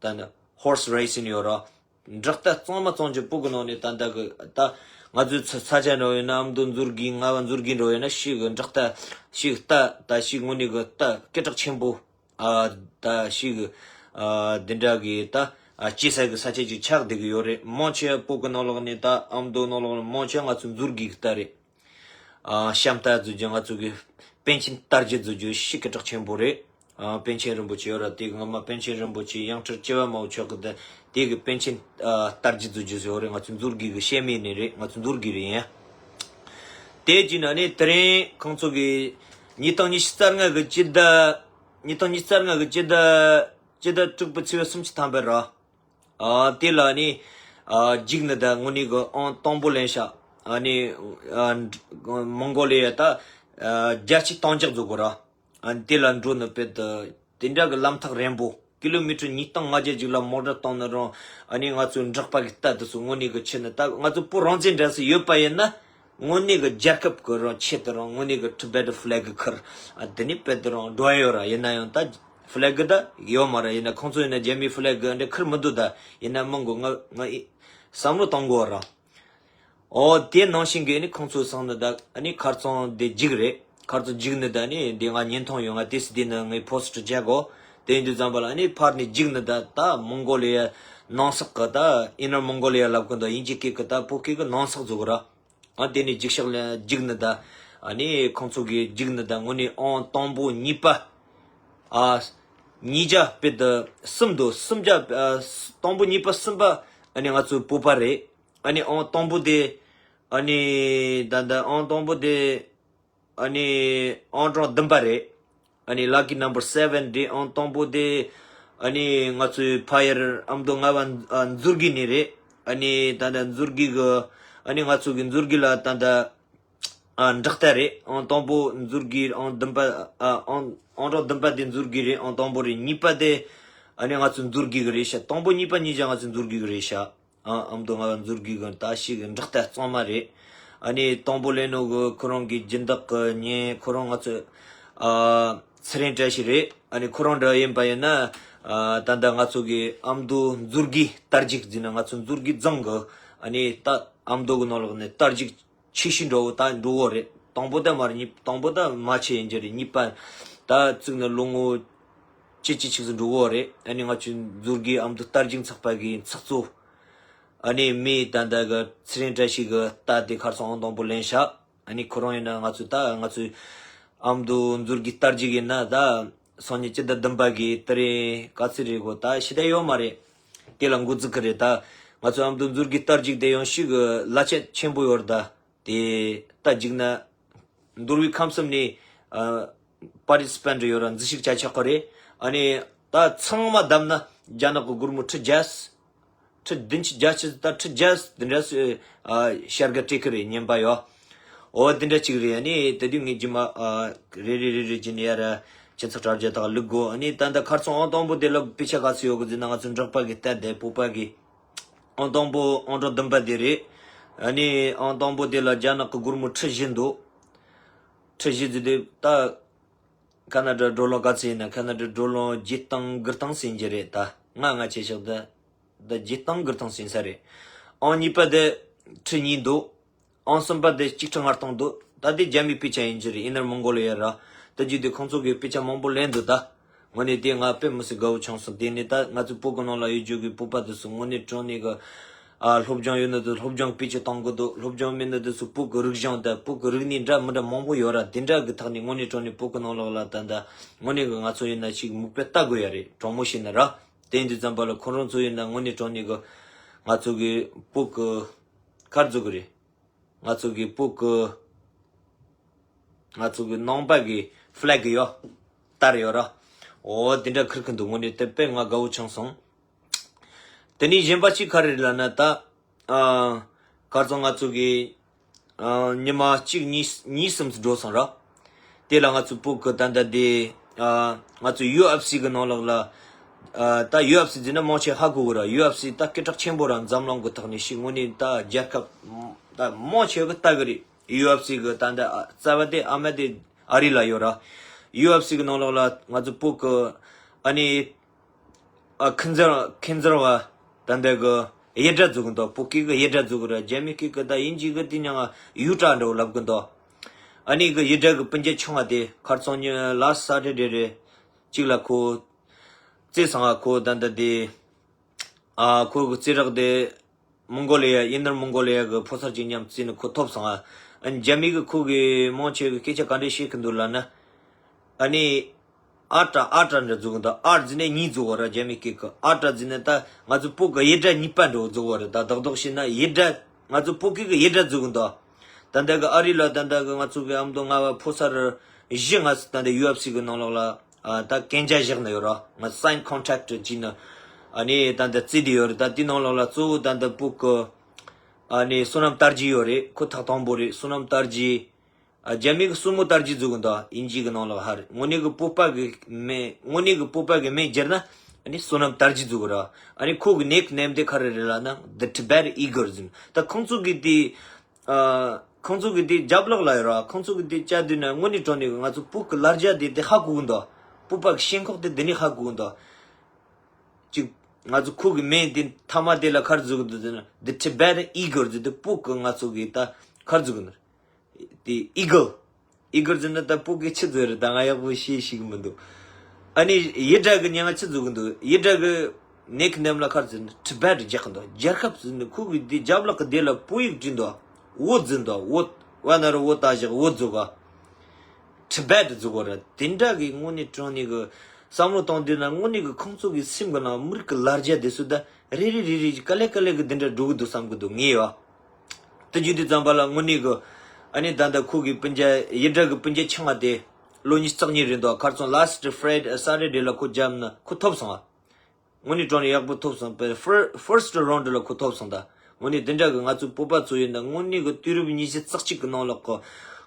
ད་ནི་horse racing ཡོད་ར། འབྲོག་རྟ་གཙང་མ་གཙང་རྒྱུ་བོད་གི་ནང་ནས་ད་ལྟ་གི་ད་ང་ཚོའི་ཚ་ཚ་ཆ་འགྲོ་ཡོད་ན། ཨ་མདོ་མཛོད་དགེ་རྔ་བ་མཛོད་དགེ་འགྲོ་ཡོད་ན་ཤིག་གི་འབྲོག་རྟ་ཤིག་རྟ་ད་ཤིག་དངོས་གནས་གི་རྟ་སྐད་གྲགས་ཆེན་པོ། ཨ་ད་ཤིག་གི་ཨ་འདི་འདྲ་གི་ད་ཨ་སྐྱེས་ས་གི་ས་ཆ་ཅིག་ཆགས་བསྡད་གི་ཡོད་རེད། མང་ཆེ་བ་བོད་གི་ནང་ལོགས་ནས་ད་ཨ་མདོ་ནང་ལོགས་ནས་མང་ཆེ་བ་ང་ཚོའི་མཛོད་དགེ་གི་རྟ་རེད། ཨ་ཤམ་སྟག་བཟོ་རྒྱུ་ང་ཚོ་གི་པཎ་ཆེན་དར་རྒྱས་བཟོ་རྒྱུ་ཤིག་སྐད་གྲགས་ཆེན་པོ་རེད། ཨ་པཎ་ཆེན་རིན་པོ་ཆེ་ཡོད་ར། དེ་གི་སྔ་མ་པཎ་ཆེན་རིན་པོ་ཆེ་ཡང་ཁྲི་བཅུ་པ་མ་འོ་ཆོག་གི་ད། དེ་གི་པཎ་ཆེན་ཨ་དར་རྒྱས་བཟོ་རྒྱུ་ཟེར་བ་རེད། ང་ཚོ་མཛོད་དགེ་གི་ཤེས་མེད་ནི་རེད། ང་ཚོ་མཛོད་དགེ་རེད་ཡིན། དེ་རྗེས་ན་ནི་དེ་རིང་ཁོང་ཚོ་གི་ཉིས་སྟོང་ཉི་ཤུ་རྩ་ལྔ་གི་སྤྱི་ཟླ་ཉིས་སྟོང་ཉི་ཤུ་རྩ་ལྔ་གི་སྤྱི་ཟླ་སྤྱི་ཟླ་དྲུག་པའི་ཚེས་པ་སུམ་ཅུ་ཐམ་པ་ར། ཨ་དེ་ལ་ནི་ཨ་འཇིགས་ནི་ད་དངོས་གནས་གི་ཨང་དང་པོ་ལེན་ཤག་ཨ་ནི་ཨ་མོང་གོ་ལི་ཡ་ད་ཨ་རྒྱལ་སྤྱིའི་གཏམ་རྒྱག་བཟོ་དགོས་ར། ཨ་དེ་ལ་འགྲོ་ནི་དཔེ་ད་དེ་འདྲ་གི་ལམ་ཐག་རན་པོ། ཀི་ལོ་མི་ཊར་ཉིས་སྟོང་ལྔ་བརྒྱ་ཅིག་ལ་མོ་ཊ་གཏོང་ནི་རུང་། ཨ་ནི་ང་ཚོའི་འབྲོག་པ་གི་རྟ་དེ་ཚོ་དངོས་གནས་གི་ཆེ་ནི་ད་ང་ཚོ་བོད་རང་བཙན་འདྲ་སུ་ཡོད་པ་ཡིན་ན། དངོས་གནས་གི་རྒྱལ་ཁབ་གི་རང་ཆེད་དུ་རང་དངོས་གནས་གི་Tibet flag ཁུར། ཨ་དེ་ནི་དཔེ་དེ་རང་འགྲོ་ཡ་ཡོད་ར། ཡིན་ན་ཡང་ད་flag ད་ཡོད་མ་ར། ཡིན་ན་ཁོང་ཚོ་ཡིན་ན་རྒྱ་མིའི་flag འདྲ་ཁུར་མི་འདུག་ད་ཡིན་ན་མང་གོ་ང་ང་བསམ་བློ་གཏོང་དགོས་ར། ཨོ་དེ་ནང་བཞིན་གི་ནི་ཁོང་ཚོ་སང་ནི་ད་ཨ་ནི་ཁར་ཚང་དེ་འཇིགས་རེད། ཁར་ཚང་འཇིགས་ནི་ད་ནི་འདི་ང་བརྙན་ཐུང་ཡོད། ང་དེ་སི་དེ་ནི་ངའི་post བྱ་གོ། དེ་ཡིན་དུས་ཙམ་པ་ལ་ཨ་ནི་ཕར་ནི་འཇིགས་ནི་ད་ད་མོང་གོ་ལི་ཡ་ནང་སོག་གི་ད་Inner Mongolia ལབ་གི་འདུག་དབྱིན་ཇི་སྐད་གི་ད་བོད་སྐད་གི་ནང་སོག་ཟེར་གི་ར། ཨ་དེ་ནི་འཇིགས་ཤག་ལ་འཇིགས་ནི་ད། ཨ་ནི་ཁོང་ཚོ་གི་འཇིགས་ནི་ད་དངོས་གནས་ཨང་དང་པོ་གཉིས་པ། ཨ་ཉིས་བརྒྱ་དཔེ་ད་གསུམ་འདུག་གསུམ་བརྒྱ་ཨ་དང་པོ་གཉིས་པ་གསུམ་པ་ཨ་ནི་ང་ཚོའི་བོད་པ་རེད། ཨ་ནི་ཨང་དང་པོ་དེ། ཨ་ནི་ད་ལྟ་ཨང་དང་པོ་དེ། ཨ་ནི་ཨང་གྲངས་བདུན་པ་རེད། ཨ་ནི་lucky number seven དེ་ཨང་དང་པོ་དེ། ཨ་ནི་ང་ཚོའི་ཕ་ཡུལ་ཨ་མདོ་རྔ་བ་ཨ་མཛོད་དགེ་ནས་རེད། ཨ་ནི་ད་ལྟ་མཛོད་དགེ་གི། ཨ་ནི་ང་ཚོ་གི་མཛོད་དགེ་ལ་ད་ལྟ་ཨ་འབྲོག་རྟ་རེད། ཨང་དང་པོ་མཛོད་དགེ་ཨང་བདུན་པ། ཨ་ཨང་ཨང་གྲངས་བདུན་པ་དེ་མཛོད་དགེ་རེད། ཨང་དང་པོ་རེད། གཉིས་པ་དེ་ཨ་ནི་ང་ཚོ་མཛོད་དགེ་གི་རེད་ཤག་དང་པོ་གཉིས་པ་གཉིས་ཀ་ང་ཚོ་མཛོད་དགེ་གི་རེད་ཤག་ཨ་ཨ་མདོ་རྔ་བ་མཛོད་དགེ་གི་ད་ཤི་གི་འབྲོག་རྟ་གཙང་མ་རེད། ཨ་ནི་དང་པོ་ལེན་ནོ་གི་ཁོ་རང་གི་སྦྱིན་བདག་གི་ཉེ་ཁོ་རང་ང་ཚོ་ཨ་ཚེ་རིང་བཀྲ་ཤིས་རེད། ཨ་ནི་ཁོ་རང་འདྲ་ཡིན་པ་ཡིན་ན། ཨ་ད་ལྟ་ང་ཚོ་གི་ཨ་མདོ་མཛོད་དགེ་རྟ་རྒྱུག་ཟེར་ན་ང་ཚོ་མཛོད་དགེ་རྫོང་གི་ཨ་ནི་ད་ཨ་མདོ་གི་ནང་ལོགས་ནས་རྟ་རྒྱུག་ཆེ་ཤོས་འགྲོ་བོ་ད་འགྲོ་བོ་རེད། དང་པོ་ད་མ་རེད། གཉིས་དང་པོ་ད་མ་ཆེ་ཡིན་གྱི་རེད། གཉིས་པ་ད་བཙུགས་ནས་ལོ་ངོ་བཅུ་གཅིག་ཅིག་ཙམ་འགྲོ་བོ་རེད། ཨ་ནི་ང་ཚོའི་མཛོད་དགེ་ཨ་མདོ་རྟ་རྒྱུག་ཚོགས་པ་གི་ཚོགས་གཙོ། ཨ་ནི་མི་ད་ལྟ་གི་ཚེ་རིང་བཀྲ་ཤིས་གི་རྟ་དེ་ཁར་སང་ཨང་དང་པོ་ལེན་ཤག་ཨ་ནི་ཁོ་རང་ཡིན་ན་ང་ཚོ་ད་ང་ཚོའི་ཨ་མདོ་མཛོད་དགེ་རྟ་རྒྱུག་ཡིན་ན་ད་སང་ཉིན་སྤྱི་ཟླ་བདུན་པ་གི་དེ་རིང་ག་ཚོད་རེད་གོ་ད་ཤེས་བདེ་ཡོད་མ་རེད། དེ་ལ་འགོ་འཛུགས་གི་རེད། ད་ང་ཚོ་ཨ་མདོ་མཛོད་དགེ་རྟ་རྒྱུག་དེ་ཡང་ཤིག་གི་ལ་ཆ་ཆེན་པོ་ཡོད་རེད། ད་དེ་རྟ་རྒྱུག་ན་འདུལ་བའི་ཁམས་གསུམ་ནས་ཨ་participant ཡོད་ར་འཛུལ་ཞུགས་བྱ་ཆོག་གི་རེད། ཨ་ནི་ད་ཚང་མ་བསྡོམས་ན་རྒྱ་ནག་གི་སྒོར་མོ་ཁྲི་བརྒྱ། ཁྲི་བདུན་ཅུ་བརྒྱད་ཅུ་ད་ཁྲི་བརྒྱ་འདི་འདྲ་སུ་ཨ་བྱ་དགའ་སྤྲད་གི་རེད། ཉན་པ་ཡོད། འོ་འདི་འདྲ་ཅིག་རེད། ཨ་ནི་དེ་དུས་ངས་རྗེས་མ་ཨ་རེ་རེ་རེ་རེ་བྱས་ནས་ཡར་སྤྱི་ཚོགས་དྲ་རྒྱ་དག་བླུག་གོ་ཨ་ནི་ད་ལྟ་ཁར་སང་ཨང་དང་པོ་དེ་ལ་དཔེ་ཆ་ག་ཚོད་ཡོད་གི་ཟེར་ན་ང་ཚོ་འབྲོག་པ་གི་རྟ་དེ་བོད་པ་གི་ཨང་དང་པོ་ཨང་གྲངས་བདུན་པ་དེ་རེད། ཨ་ནི་ཨང་དང་པོ་དེ་ལ་རྒྱ་ནག་གི་སྒོར་མོ་ཁྲི་བཞི་འདུག་ཁྲི་བཞི་ཟེར་དུས་ད་ཁ་ན་ཌ་ཌོ་ལར་ག་ཚོད་ཡིན་ན་ཁ་ན་ཌ་ཌོ་ལར་བརྒྱད་སྟོང་དགུ་སྟོང་ཟིན་གྱི་རེད། ད་ང་ང་ཆེ་ཤོག་ད་ད་བརྒྱད་སྟོང་དགུ་སྟོང་ཟིན་ས་རེད། ཨང་གཉིས་པ་དེ་ཁྲི་གཉིས་འདུག་ཨང་གསུམ་པ་དེ་གཅིག་ཁྲི་ལྔ་སྟོང་འདུག་ད་དེ་རྒྱ་མིའི་དཔེ་ཆ་ཡིན་གྱི་རེད། Inner Mongolia ར། ད་རྒྱུ་དེ་ཁོང་ཚོ་གི་དཔེ་ཆ་མང་པོ་ལེན་འདུག་ད་དངོས་གནས་དེ་ང་དཔེ་མི་སྲིད་དགའ་བོ་བྱུང་སོང་། དེ་ནས་ད་ང་ཚོའི་བོད་གི་ནང་ལ་ཡོད་རྒྱུ་གི་བོད་པ་དེ་ཚོ་དངོས་གནས་དྲང་གནས་གི་ཨ་སློབ་སྦྱོང་ཡོད་ནི་དེ་སློབ་སྦྱོང་དཔེ་ཆ་གཏོང་གི་འདུག་སློབ་སྦྱོང་མེད་ནི་དེ་ཚོ་བོད་གི་རིག་གཞུང་དང་བོད་གི་རིག་གནས་འདྲ་མི་འདྲ་མང་པོ་ཡོད་ར། དེ་འདྲ་གི་ཐོག་ནས་དངོས་གནས་དྲང་གནས་བོད་གི་ནང་ལོགས་ལ་ད་ད་དངོས་གནས་གི་ང་ཚོ་ཡིན་ན་ཞིག་མིག་དཔེ་ལྟ་དགོས་ཡ་རེད། དྲང་མོ་བཤད་ན་ར། དེ་ཡིན་དུས་ཙམ་པ་ལ་ཁོ་རང་ཚོ་ཡིན་ན་དངོས་གནས་དྲང་གནས་གི་ང་ཚོ་གི་བོད་གི་ཁར་འཛུགས་གི་རེད། ང་ཚོ་གི་བོད་གི་ང་ཚོ་གི་ནང་པ་གི་flag ཡོད། དར་ཡོད་ར། འོ་དེ་འདྲ་ཁུར་གི་འདུག་དངོས་གནས་དེ་དཔེ་ང་དགའ་བོ་བྱུང་སོང་། དེ་ནས་གཞན་པ་གཅིག་ག་རེ་རེད་ལབ་ན། ད་ཨ་གར་སོང་ང་ཚོ་གི་ཨ་ཉི་མ་གཅིག་གཉིས་གཉིས་གསུམ་འགྲོ་སོང་ར། དེ་ལ་ང་ཚོ་བོད་གི་ད་ལྟ་དེ་ཨ་ང་ཚོ་ཡུ་ཨེཕ་སི་གི་ནང་ལོགས་ལ། ཨ་ད་ཡུ་ཨེཕ་སི་ཟེར་ན་མང་ཆེ་ཧ་གོ་གི་ར། ཡུ་ཨེཕ་སི་ད་སྐད་གྲགས་ཆེན་པོ་ར། འཛམ་གླིང་གི་ཐོག་ནས་ཤིག་དངོས་གནས་ད་རྒྱལ་ཁབ་ད་མང་ཆེ་གི་ལྟ་གི་རེད། ཡུ་ཨེཕ་སི་གི་ད་ལྟ་ཨ་རྩ་བ་དེ་ཨ་མ་དེ་ཨ་རི་ལ་ཡོད་ར། ཡུ་ཨེཕ་སི་གི་ནང་ལོགས་ལ་ང་ཚོ་བོད་གི་ཨ་ནི་ཨ་ཁུ་ཛར་ཁུ་ཛར་བ་ད་ལྟ་གི་ཡི་སྒྲ་འཛུགས་གི་འདུག་བོད་སྐད་གི་ཡི་སྒྲ་འཛུགས་གི་ར། རྒྱ་མི་སྐད་གི་ད་དབྱིན་ཇི་གི་དེ་ཉང་ཡུ་ཊ་འདྲ་བོ་ལབ་གི་འདུག་ཨ་ནི་གི་ཡི་སྒྲ་གི་སྤུན་ཀྱག་ཆུང་བ་དེ་ཁར་སོང་ཉི་ལ་སེ་ཊར་ཌེ་རེད། གཅིག་ལ་ཁོ་བཙས་སོང་ང་། ཁོ་ད་ལྟ་དེ་ཨ་ཁོ་གི་བཙས་རག་དེ་མོང་གོ་ལི་ཡ། ཨིན་ནར་མོང་གོ་ལི་ཡ་གི་ཕོ་གསར་གཅིག་མཉམ་བཙས་ནས་ཁོ་ཐོབ་སོང་ང་། ཨ་ནི་རྒྱ་མི་གི་ཁོ་གི་མང་ཆེ་གི་སྐད་ཆ་ག་འདྲ་བཤད་གི་འདུག་ལབ་ན། ཨ་ནི་ཨ་ཊ་ཨ་ཊ་འདྲ་འཛུགས་གི་འདུག་ཨར་ཟེར་ནས་གཉིས་འཛུགས་གོ་ར། རྒྱ་མི་སྐད་གི་ཨ་ཊ་ཟེར་ནས་ད་ང་ཚོ་བོད་གི་ཡི་སྒྲ་གཉིས་པ་འདྲ་བོ་འཛུགས་གོ་ར། ད་རྡོག་རྡོག་བཤད་ན་ཡི་སྒྲ་ང་ཚོ་བོད་སྐད་གི་ཡི་སྒྲ་འཛུགས་གི་འདུག་ད་ལྟ་གི་ཨ་རི་ལ་ད་ལྟ་གི་ང་ཚོ་གི་ཨ་མདོ་ང་བ་ཕོ་གསར་བཞི་ལྔ་ཟིག་ད་ལྟ་ཡུ་ཨེཕ་སི་གི་ནང་ལོགས་ལ་ཨ་ད་གན་རྒྱ་བཞག་ནས་ཡོད་ར། ང་སའིན་ཁོན་ཊེག་ཊི་བྱས་ནས་ཨ་ནི་ད་ལྟ་བཙས་ཏེ་ཡོད་རེད། ད་དེ་ནང་ལོགས་ལ་གཙོ་བོ་ད་ལྟ་བོད་གི་ཨ་ནི་བསོད་ནམས་དར་རྒྱས་ཡོད་རེད། ཁོ་ཐག་དང་པོ་རེད། བསོད་ནམས་དར་རྒྱས། ཨ་རྒྱ་མི་གི་སྲུ་མོ་དར་རྒྱས་འཛུགས་གི་འདུག་དབྱིན་ཇི་གི་ནང་ལོགས་ཧར། དངོས་གནས་གི་བོད་པ་གི་མིང་། དངོས་གནས་གི་བོད་པ་གི་མིང་བསྒྱུར་ན་ཨ་ནི་བསོད་ནམས་དར་རྒྱས་འཛུགས་གི་ར། ཨ་ནི་ཁོ་གི་ནིག་ནེམ་དེ་ག་རེ་རེད་ལབ་ན། The Tibet Eagle ཟེར། ད་ཁོང་ཚོ་གི་དེ་ཨ་ཁོང་ཚོ་གི་དེ་རྒྱབ་ལོགས་ལ་ཡོད་ར། ཁོང་ཚོ་གི་དེ་བཅའ་དུས་ན་དངོས་གནས་དྲང་གནས་གི་ང་ཚོ་བོད་གི་ལ་རྒྱ་དེ་དེ་ཧ་གོ་གི་འདུག་བོད་པ་གི་ཞེན་ཁོག་དེ་དེ་ནས་ཧ་གོ་གི་འདུག་ཅིག་ང་ཚོ་ཁོ་གི་མིང་དེ་མཐའ་མ་དེ་ལ་ག་རེ་འཛུགས་གི་འདུག་ཟེར་ན། The Tibetan Eagle ཟེར་དུས་བོད་གི་ང་ཚོ་གི་ད་ག་རེ་འཛུགས་གི་འདུག་དེ་ཨི་གལ། ཨི་གལ་ཟེར་ན་ད་བོད་སྐད་ཆི་ཟེར་རེད། ད་ང་ཡག་པོ་ཤེས་ཤེས་གི་མི་འདུག་ཨ་ནི་ཡི་སྒྲ་གི་མིང་ང་ཆི་འཛུགས་གི་འདུག་ཡི་སྒྲ་གི་ནིག་ནེམ་ལ་ག་རེ་ཟེར་ན། ཊི་བེ་ཊི་རྒྱག་གི་འདུག་རྒྱལ་ཁབ་ཟེར་ན་ཁོ་གི་དེ་རྒྱབ་ལོགས་གི་དེ་ལ་བོད་ཡིག་བྲིས་འདུག་འོ་འཛུགས་འདུག་འོ་བ་ན་རོ་འོ་ད་བཞག་འོ་འཛུགས་ག་ཊི་བེ་ཊི་འཛུགས་གོ་ར། དེ་འདྲ་གི་དངོས་གནས་དྲང་གནས་གི་བསམ་བློ་གཏོང་དུས་ན། དངོས་གནས་གི་ཁོང་ཚོ་གི་སེམས་གི་ནང་མི་རིགས་གི་ལ་རྒྱ་དེ་ཚོ་ད་རེ་རེ་རེ་རེ་ག་ལེ་ག་ལེ་གི་དེ་འདྲ་འགྲོ་གི་འདུག་བསམ་གི་འདུག་ངས་ཡ། དེ་བརྗོད་དུས་ཙམ་པ་ལ་དངོས་གནས་གི་ཨ་ནི་ད་ལྟ་ཁོ་གི་སྤུན་ཀྱག་ཡི་སྒྲ་གི་སྤུན་ཀྱག་ཆུང་བ་དེ་ལོ་ཉི་ཤུ་རྩ་གཉིས་རེད་འདུག་ཁར་སོང་ལ་སི་ཊི་ཕ་རའི་ཌེ་སེ་ཊར་ཌེ་ལ་ཁོ་བརྒྱབ་ན་ཁོ་ཐོབ་སོང་ང་། དངོས་གནས་དྲང་གནས་ཡག་པོ་ཐོབ་སོང་པས། ཕར་ཕར་སི་ཊི་རའུན་ཌི་ལ་ཁོ་ཐོབ་སོང་། ད་དངོས་གནས་དེ་འདྲ་གི་ང་ཚོའི་བོད་པ་ཚོ་ཡིན་ན་དངོས་གནས་གི་དུས་རབས་ཉི་ཤུ་རྩ་གཅིག་གི་ནང་ལོགས་གི་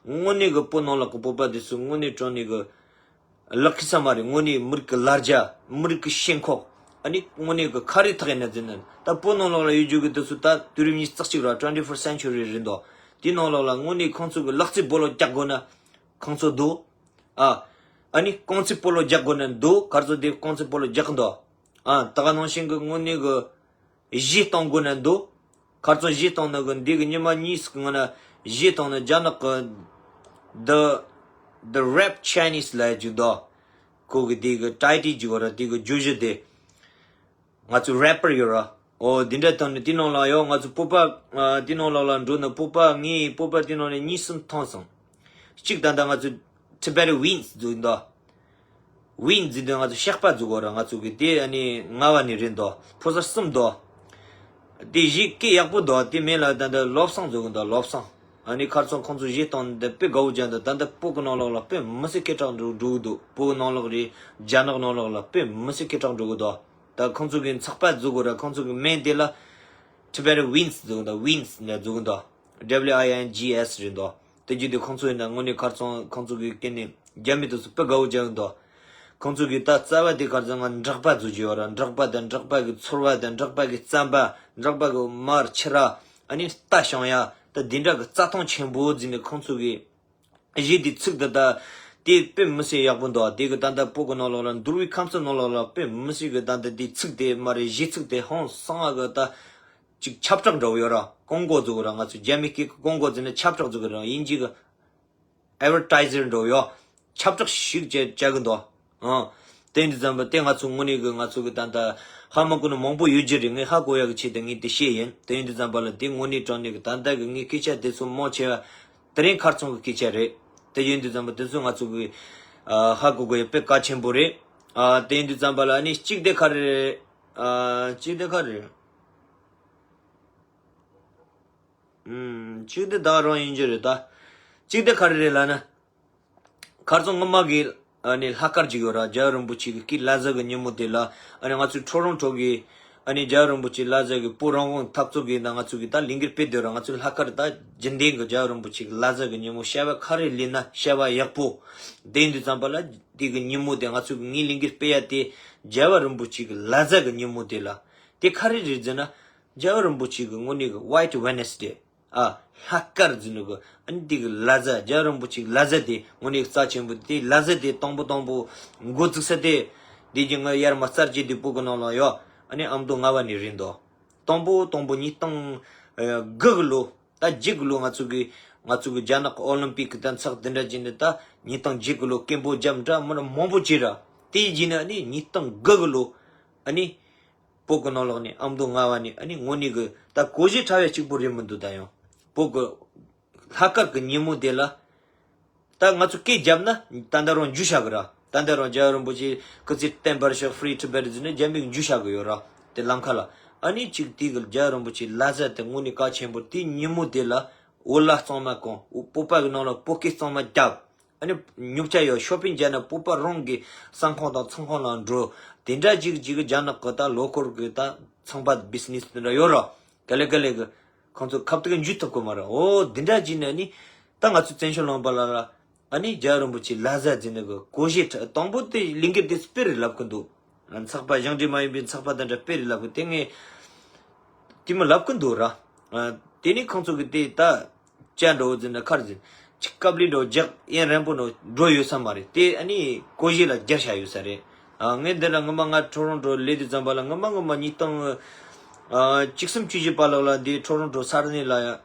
དངོས་གནས་གི་བོད་ནང་ལོགས་གི་བོད་པ་དེ་ཚོ་དངོས་གནས་དྲང་གནས་གི་ལག་ཁི་ས་མ་རེད། དངོས་གནས་མི་རིགས་ཀྱི་ལ་རྒྱ། མི་རིགས་ཀྱི་ཞེན་ཁོག་ཨ་ནི་དངོས་གནས་ཀྱི་ཁ་རི་ཐག་ཡིན་ན་ཟེར་ན། ད་བོད་ནང་ལོགས་ལ་ཡོད་རྒྱུ་གི་དེ་ཚོ་ད་དུས་རབས་ཉི་ཤུ་རྩ་གཅིག་ར། ཊུ་ཝེན་ཊི་ཕར་སི་ཊི་སེན་ཅུ་རི་རེད་འདུག་དེའི་ནང་ལོགས་ལ་དངོས་གནས་ཁོང་ཚོ་གི་ལག་རྩེད་སྤོ་ལོ་རྒྱག་དགོས་ན་ཁོང་ཚོ་འདུག་ཨ་ཨ་ནི་རྐང་རྩེད་སྤོ་ལོ་རྒྱག་དགོས་ན་འདུག་གར་ཚོ་དེ་རྐང་རྩེད་སྤོ་ལོ་རྒྱག་གི་འདུག་ཨ་ད་ག་ནང་བཞིན་གི་དངོས་གནས་གི་གཞས་གཏོང་དགོས་ན་འདུག་ཁ་རྩང་གཞས་གཏོང་ནི་གི་འདི་གི་ཉི་མ་གཉིས་ཀྱི་སྔོན་ན་གཞས་གཏོང་ནི་རྒྱ་ནག་གི་The The Rap Chinese ལབ་ཡ་ཅིག་འདུག་ཁོ་གི་འདི་གི་ཊའི་ཊི་ཅིག་ཡོད་ར། འདི་གི་བརྗོད་གཞི་དེ་ང་ཚོ་རེ་པར་ཡོད་ར། ཨོ་འདི་འདྲ་གཏོང་ནི་དེ་ནང་ལ་ཡོད། ང་ཚོ་བོད་པ་ཨ་དེ་ནང་ལོགས་ལ་འགྲོ་ནི་བོད་པ་ངའི་བོད་པ་དེ་ནང་ལ་གཉིས་གསུམ་མཐོང་སོང་། གཅིག་ད་ལྟ་ང་ཚོ་Tibetan Wings འཛུགས་འདུག་ཝིན་ཟེར་དུས་ང་ཚོ་ཤག་པ་འཛུགས་གོ་ར། ང་ཚོ་གི་དེ་ཨ་ནི་རྔ་བ་ནས་རེད་འདུག་ཕོ་གསར་གསུམ་འདུག་དེ་གཞས་སྐད་ཡག་པོ་འདུག་དེ་མིང་ལ་ད་ལྟ་བློ་བཟང་འཛུགས་གི་འདུག་བློ་བཟང་། ཨ་ནི་ཁ་རྩང་ཁོང་ཚོ་གཞས་གཏོང་འདི་དཔེ་དགའ་བོ་བྱས་འདུག་ད་ལྟ་བོད་གི་ནང་ལོགས་ལ་དཔེ་མི་སྲིད་སྐད་གྲགས་འགྲོ་འགྲོ་གི་འདུག་བོད་གི་ནང་ལོགས་རེད། རྒྱ་ནག་ནང་ལོགས་ལ་དཔེ་མི་སྲིད་སྐད་གྲགས་འགྲོ་གི་འདུག་ད་ཁོང་ཚོ་གི་ཚགས་པར་འཛུགས་གོ་ར། ཁོང་ཚོ་གི་མིང་དེ་ལ་Tibetan Wings འཛུགས་འདུག་ཝིན་ཟེར་འཛུགས་འདུག W I N G S རེད་འདུག་དེ་བརྒྱུད་དེ་ཁོང་ཚོ་ཡིན་ན་དངོས་གནས་ཁ་རྩང་ཁོང་ཚོ་གི་སྐད་ནས་རྒྱ་མི་དེ་ཚོ་དཔེ་དགའ་བོ་བྱས་ཡོད་འདུག་ཁོང་ཚོ་གི་ད་རྩ་བ་དེ་ཁ་རྩང་ང་འབྲོག་པ་བཟོ་རྒྱུ་ཡོད་ར། འབྲོག་པ་དང་འབྲོག་པ་གི་ཚོར་བ་དང་འབྲོག་པ་གི་རྩམ་པ། འབྲོག་པ་གི་མར་ཕྱུ་ར། ཨ་ནི་རྟ་བཤང་ཡ། ད་དེ་འདྲ་གི་རྩྭ་ཐང་ཆེན་པོ་བརྩིས་ནས་ཁོང་ཚོ་གི་གཞས་དེ་ཚིག་དེ་ད་དེ་དཔེ་མི་སྲིད་ཡག་པོ་འདུག་དེ་གི་ད་ལྟ་བོད་གི་ནང་ལོགས་ལ་འདུལ་བའི་ཁམས་གསུམ་ནང་ལོགས་ལ་དཔེ་མི་སྲིད་གི་ད་ལྟ་དེ་ཚིག་དེ་མ་རེད། གཞས་ཚིག་དེ་ཧང་སང་ང་གི་ད་ཅིག་ཁྱབ་བསྒྲགས་འདྲ་བོ་ཡོད་ར། ཀོང་ཀོ་བཟོ་གི་ར། ང་ཚོ་རྒྱ་མི་སྐད་ཀྱི་ཀོང་ཀོ་ཟེར་ནས་ཁྱབ་བསྒྲགས་བཟོ་གི་ར། དབྱིན་ཇི་གི་ཨེ་ཌ་ཝར་ཊའི་ཟར་འདྲ་བོ་ཡོད། ཁྱབ་བསྒྲགས་ཤིག་བྱས་བྱ་གི་འདུག་ཨང་། དེ་འདི་ཙམ་པ་དེ་ང་ཚོ་དངོས་གནས་གི་ང་ཚོ་གི་ད་ལྟ་ཧ་མ་གོ་ནི་མང་པོ་ཡོད་ཀྱི་རེད། ངས་ཧ་གོ་ཡག་གི་ཆེད་དུ་ངས་དེ་བཤད་ཡིན། དེ་ཡིན་དུས་ཙམ་པ་ལ་དེ་དངོས་གནས་དྲང་གནས་གི་ད་ལྟ་གི་ངའི་སྐད་ཆ་དེ་ཚོ་མང་ཆེ་བ་དེ་རིང་ཁ་རྩང་གི་སྐད་ཆ་རེད། དེ་ཡིན་དུས་ཙམ་པ་དེ་ཚོ་ང་ཚོ་གི་ཨ་ཧ་གོ་དགོས་ཡ་དཔེ་གལ་ཆེན་པོ་རེད། ཨ་དེ་ཡིན་དུས་ཙམ་པ་ལ་ཨ་ནི་གཅིག་དེ་ག་རེ་རེད། ཨ་གཅིག་དེ་ག་རེ་རེད། ཨུམ། གཅིག་དེ་ད་རང་ཡིན་རྒྱུ་རེད་ད། གཅིག་དེ་ག་རེ་རེད་ལབ་ན། ཁ་རྩང་སྔོན་མ་གི་ཨ་ནི་ལྷག་དཀར་ཅིག་ཡོད་ར། རྒྱལ་བ་རིན་པོ་ཆེ་གི་སྐུའི་བླ་གཟའ་གི་ཉིན་མོ་དེ་ལ་ཨ་ནི་ང་ཚོའི་ཊོ་རོན་ཊོ་གི་ ཨ་ནི་རྒྱལ་བ་རིན་པོ་ཆེ་ལ་ཟེར་གི་བོད་རང་དབང་འཐབ་རྩོད་གི་ནང་ང་ཚོ་གི་ད་ལས་འགུལ་སྤེལ་སྡོད་ར། ང་ཚོ་ལྷག་དཀར་ད་རྒྱུན་ལྡན་གི་རྒྱལ་བ་རིན་པོ་ཆེ་གི་ལ་ཟེར་གི་ཉིན་མོ་བྱ་བ་ག་རེ་ལས་ན་བྱ་བ་ཡག་པོ་དེ་ཡིན་དུས་ཙམ་པ་ལ། དེ་གི་ཉིན་མོ་དེ་ང་ཚོ་གི་ངའི་ལས་འགུལ་སྤེལ་ཡ་དེ་རྒྱལ་བ་རིན་པོ་ཆེ་གི་ལ་ཟེར་གི་ཉིན་མོ་དེ་ལ། དེ་ག་རེ་རེད་ཟེར་ན། རྒྱལ་བ་རིན་པོ་ཆེ་གི་དངོས་གནས་གི་White Wednesday། ཨ། ལྷག་དཀར་ཟེར་ནོ་གི། ཨ་ནི་དེ་གི་ལ་ཟེར། རྒྱལ་བ་རིན་པོ་ཆེ་གི་ལ་ཟེར་དེ་དངོས་གནས་རྩ་ཆེན་པོ་དེ། ལ་ཟེར་དེ་དང་པོ་དང་པོ་འགོ་བཙུགས་ས་དེ། དེ་གི་ང་ཡར་མ་གསར་བརྗེ་དེ་བོད་གི་ནང་ལ་ཡོད། ཨ་ནི་ཨ་མདོ་རྔ་བ་ནས་རེད་འདུག་དང་པོ་དང་པོ་ཉིས་སྟོང་དགུ་གི་ལོ། ད་བརྒྱད་གི་ལོ་ང་ཚོ་གི། ང་ཚོ་གི་རྒྱ་ནག་གི་ཨོ་ལིམ་པིག་གི་ད་ཚགས་དེ་འདྲ་བྱས་ནས། ད་ཉིས་སྟོང་བརྒྱད་གི་ལོ་ཀེམ་བོ་ཇམ་འདྲ་མི་མང་པོ་བྱས་ར། དེ་བྱས་ནས་ཨ་ནི་ཉིས་སྟོང་དགུ་གི་ལོ། ཨ་ནི། བོད་གི་ནང་ལོགས་ནས་ཨ་མདོ་རྔ་བ་ནས། ཨ་ནི་དངོས་གནས་གི་ད་གོ་གཞས་འཁྲབ་ཡ་གཅིག་པོ་རེད་མི་འདུག་ད་ཡང་བོད་གི་ལྷག་དཀར་གི་ཉིན་མོ་དེ་ལ། ད་ང་ཚོ་སྐད་བརྒྱབ་ན་ད་ལྟ་རང་འཇུ་བྱ་གི་ར། ད་ལྟ་རང་རྒྱལ་བ་རིན་པོ་ཆེ་སྐུ་ཚེ་བརྟན་པར་ཤོག Free Tibet ཟེར་ནས་རྒྱ་མིས་འཇུ་བྱ་གི་ཡོད་ར། དེ་ལམ་ཁ་ལ། ཨ་ནི་གཅིག་དེ་གི་རྒྱལ་བ་རིན་པོ་ཆེ་ལ་ཟེར་དེ་དངོས་གནས་གལ་ཆེན་པོ། དེ་ཉིན་མོ་དེ་ལ་འོ་ལ་གཙང་མ་གང་། བོད་པ་གི་ནང་ལ་བོད་སྐད་གཙང་མ་རྒྱབ། ཨ་ནི་ཉོ་ཆ་ཡོད། ཤོ་པིང་བྱས་ན་བོད་པ་རང་གི་ཟ་ཁང་དང་ཚོང་ཁང་ལ་འགྲོ། དེ་འདྲ་ཅིག་ཅིག་རྒྱ་ནག་གི་ད་ལོ་འཁོར་གི་ད་ཚོང་པ་བི་ཛི་ནེ་སི་དེ་འདྲ་ཡོད་ར། ག་ལེ་ག་ལེ་གི་ཁོང་ཚོ་ཁ་ཐུག་འཇུ་ཐུབ་གི་མ་རེད། འོ་དེ་འདྲ་ཅིག་ནས་ནི་ད་ང་ཚོ་བཙན་བྱོལ་ལུང་པ་ལ་ལ། ཨ་ནི་རྒྱལ་བ་རིན་པོ་ཆེ་ལ་ཟེར་ཟེར་ནི་གི་གོ་གཞས་དང་པོ་དེ་ལས་འགུལ་དེ་སྤེལ་རེད་ལབ་གི་འདུག་ཚགས་པ་གཞུང་འབྲེལ་མ་ཡིན་པའི་ཚགས་པ་དེ་འདྲ་སྤེལ་རེད་ལབ་གི། དེ་ངས་དེ་མི་ལབ་གི་འདུག་ར། ཨ། དེ་ནི་ཁོང་ཚོ་གི་དེ་ད་ཅ་འདྲ་བོ་ཟེར་ན་ཁར་ཟེར། ཅིག་དཀའ་ལས་འདྲ་བོ་རྒྱག་ཡུན་རིང་པོ་འདྲ་བོ་འགྲོ་ཡོད་ས་མ་རེད། དེ་ཨ་ནི་གོ་གཞས་ལ་སྦྱར་བྱ་ཡོད་ས་རེད། ཨ། ངས་འདི་ལ་སྔོན་མ་ང་ཊོ་རོན་ཊོ་སླེབས་དུས་ཙམ་པ་ལ། སྔོན་མ་སྔོན་མ་ཉིས་སྟོང་ཨ་བཅུ་གསུམ་བཅུ་བཞི་བར་ལོགས་ལ་འདི་ཊོ་རོན་ཊོ་ས་གནས་ལ་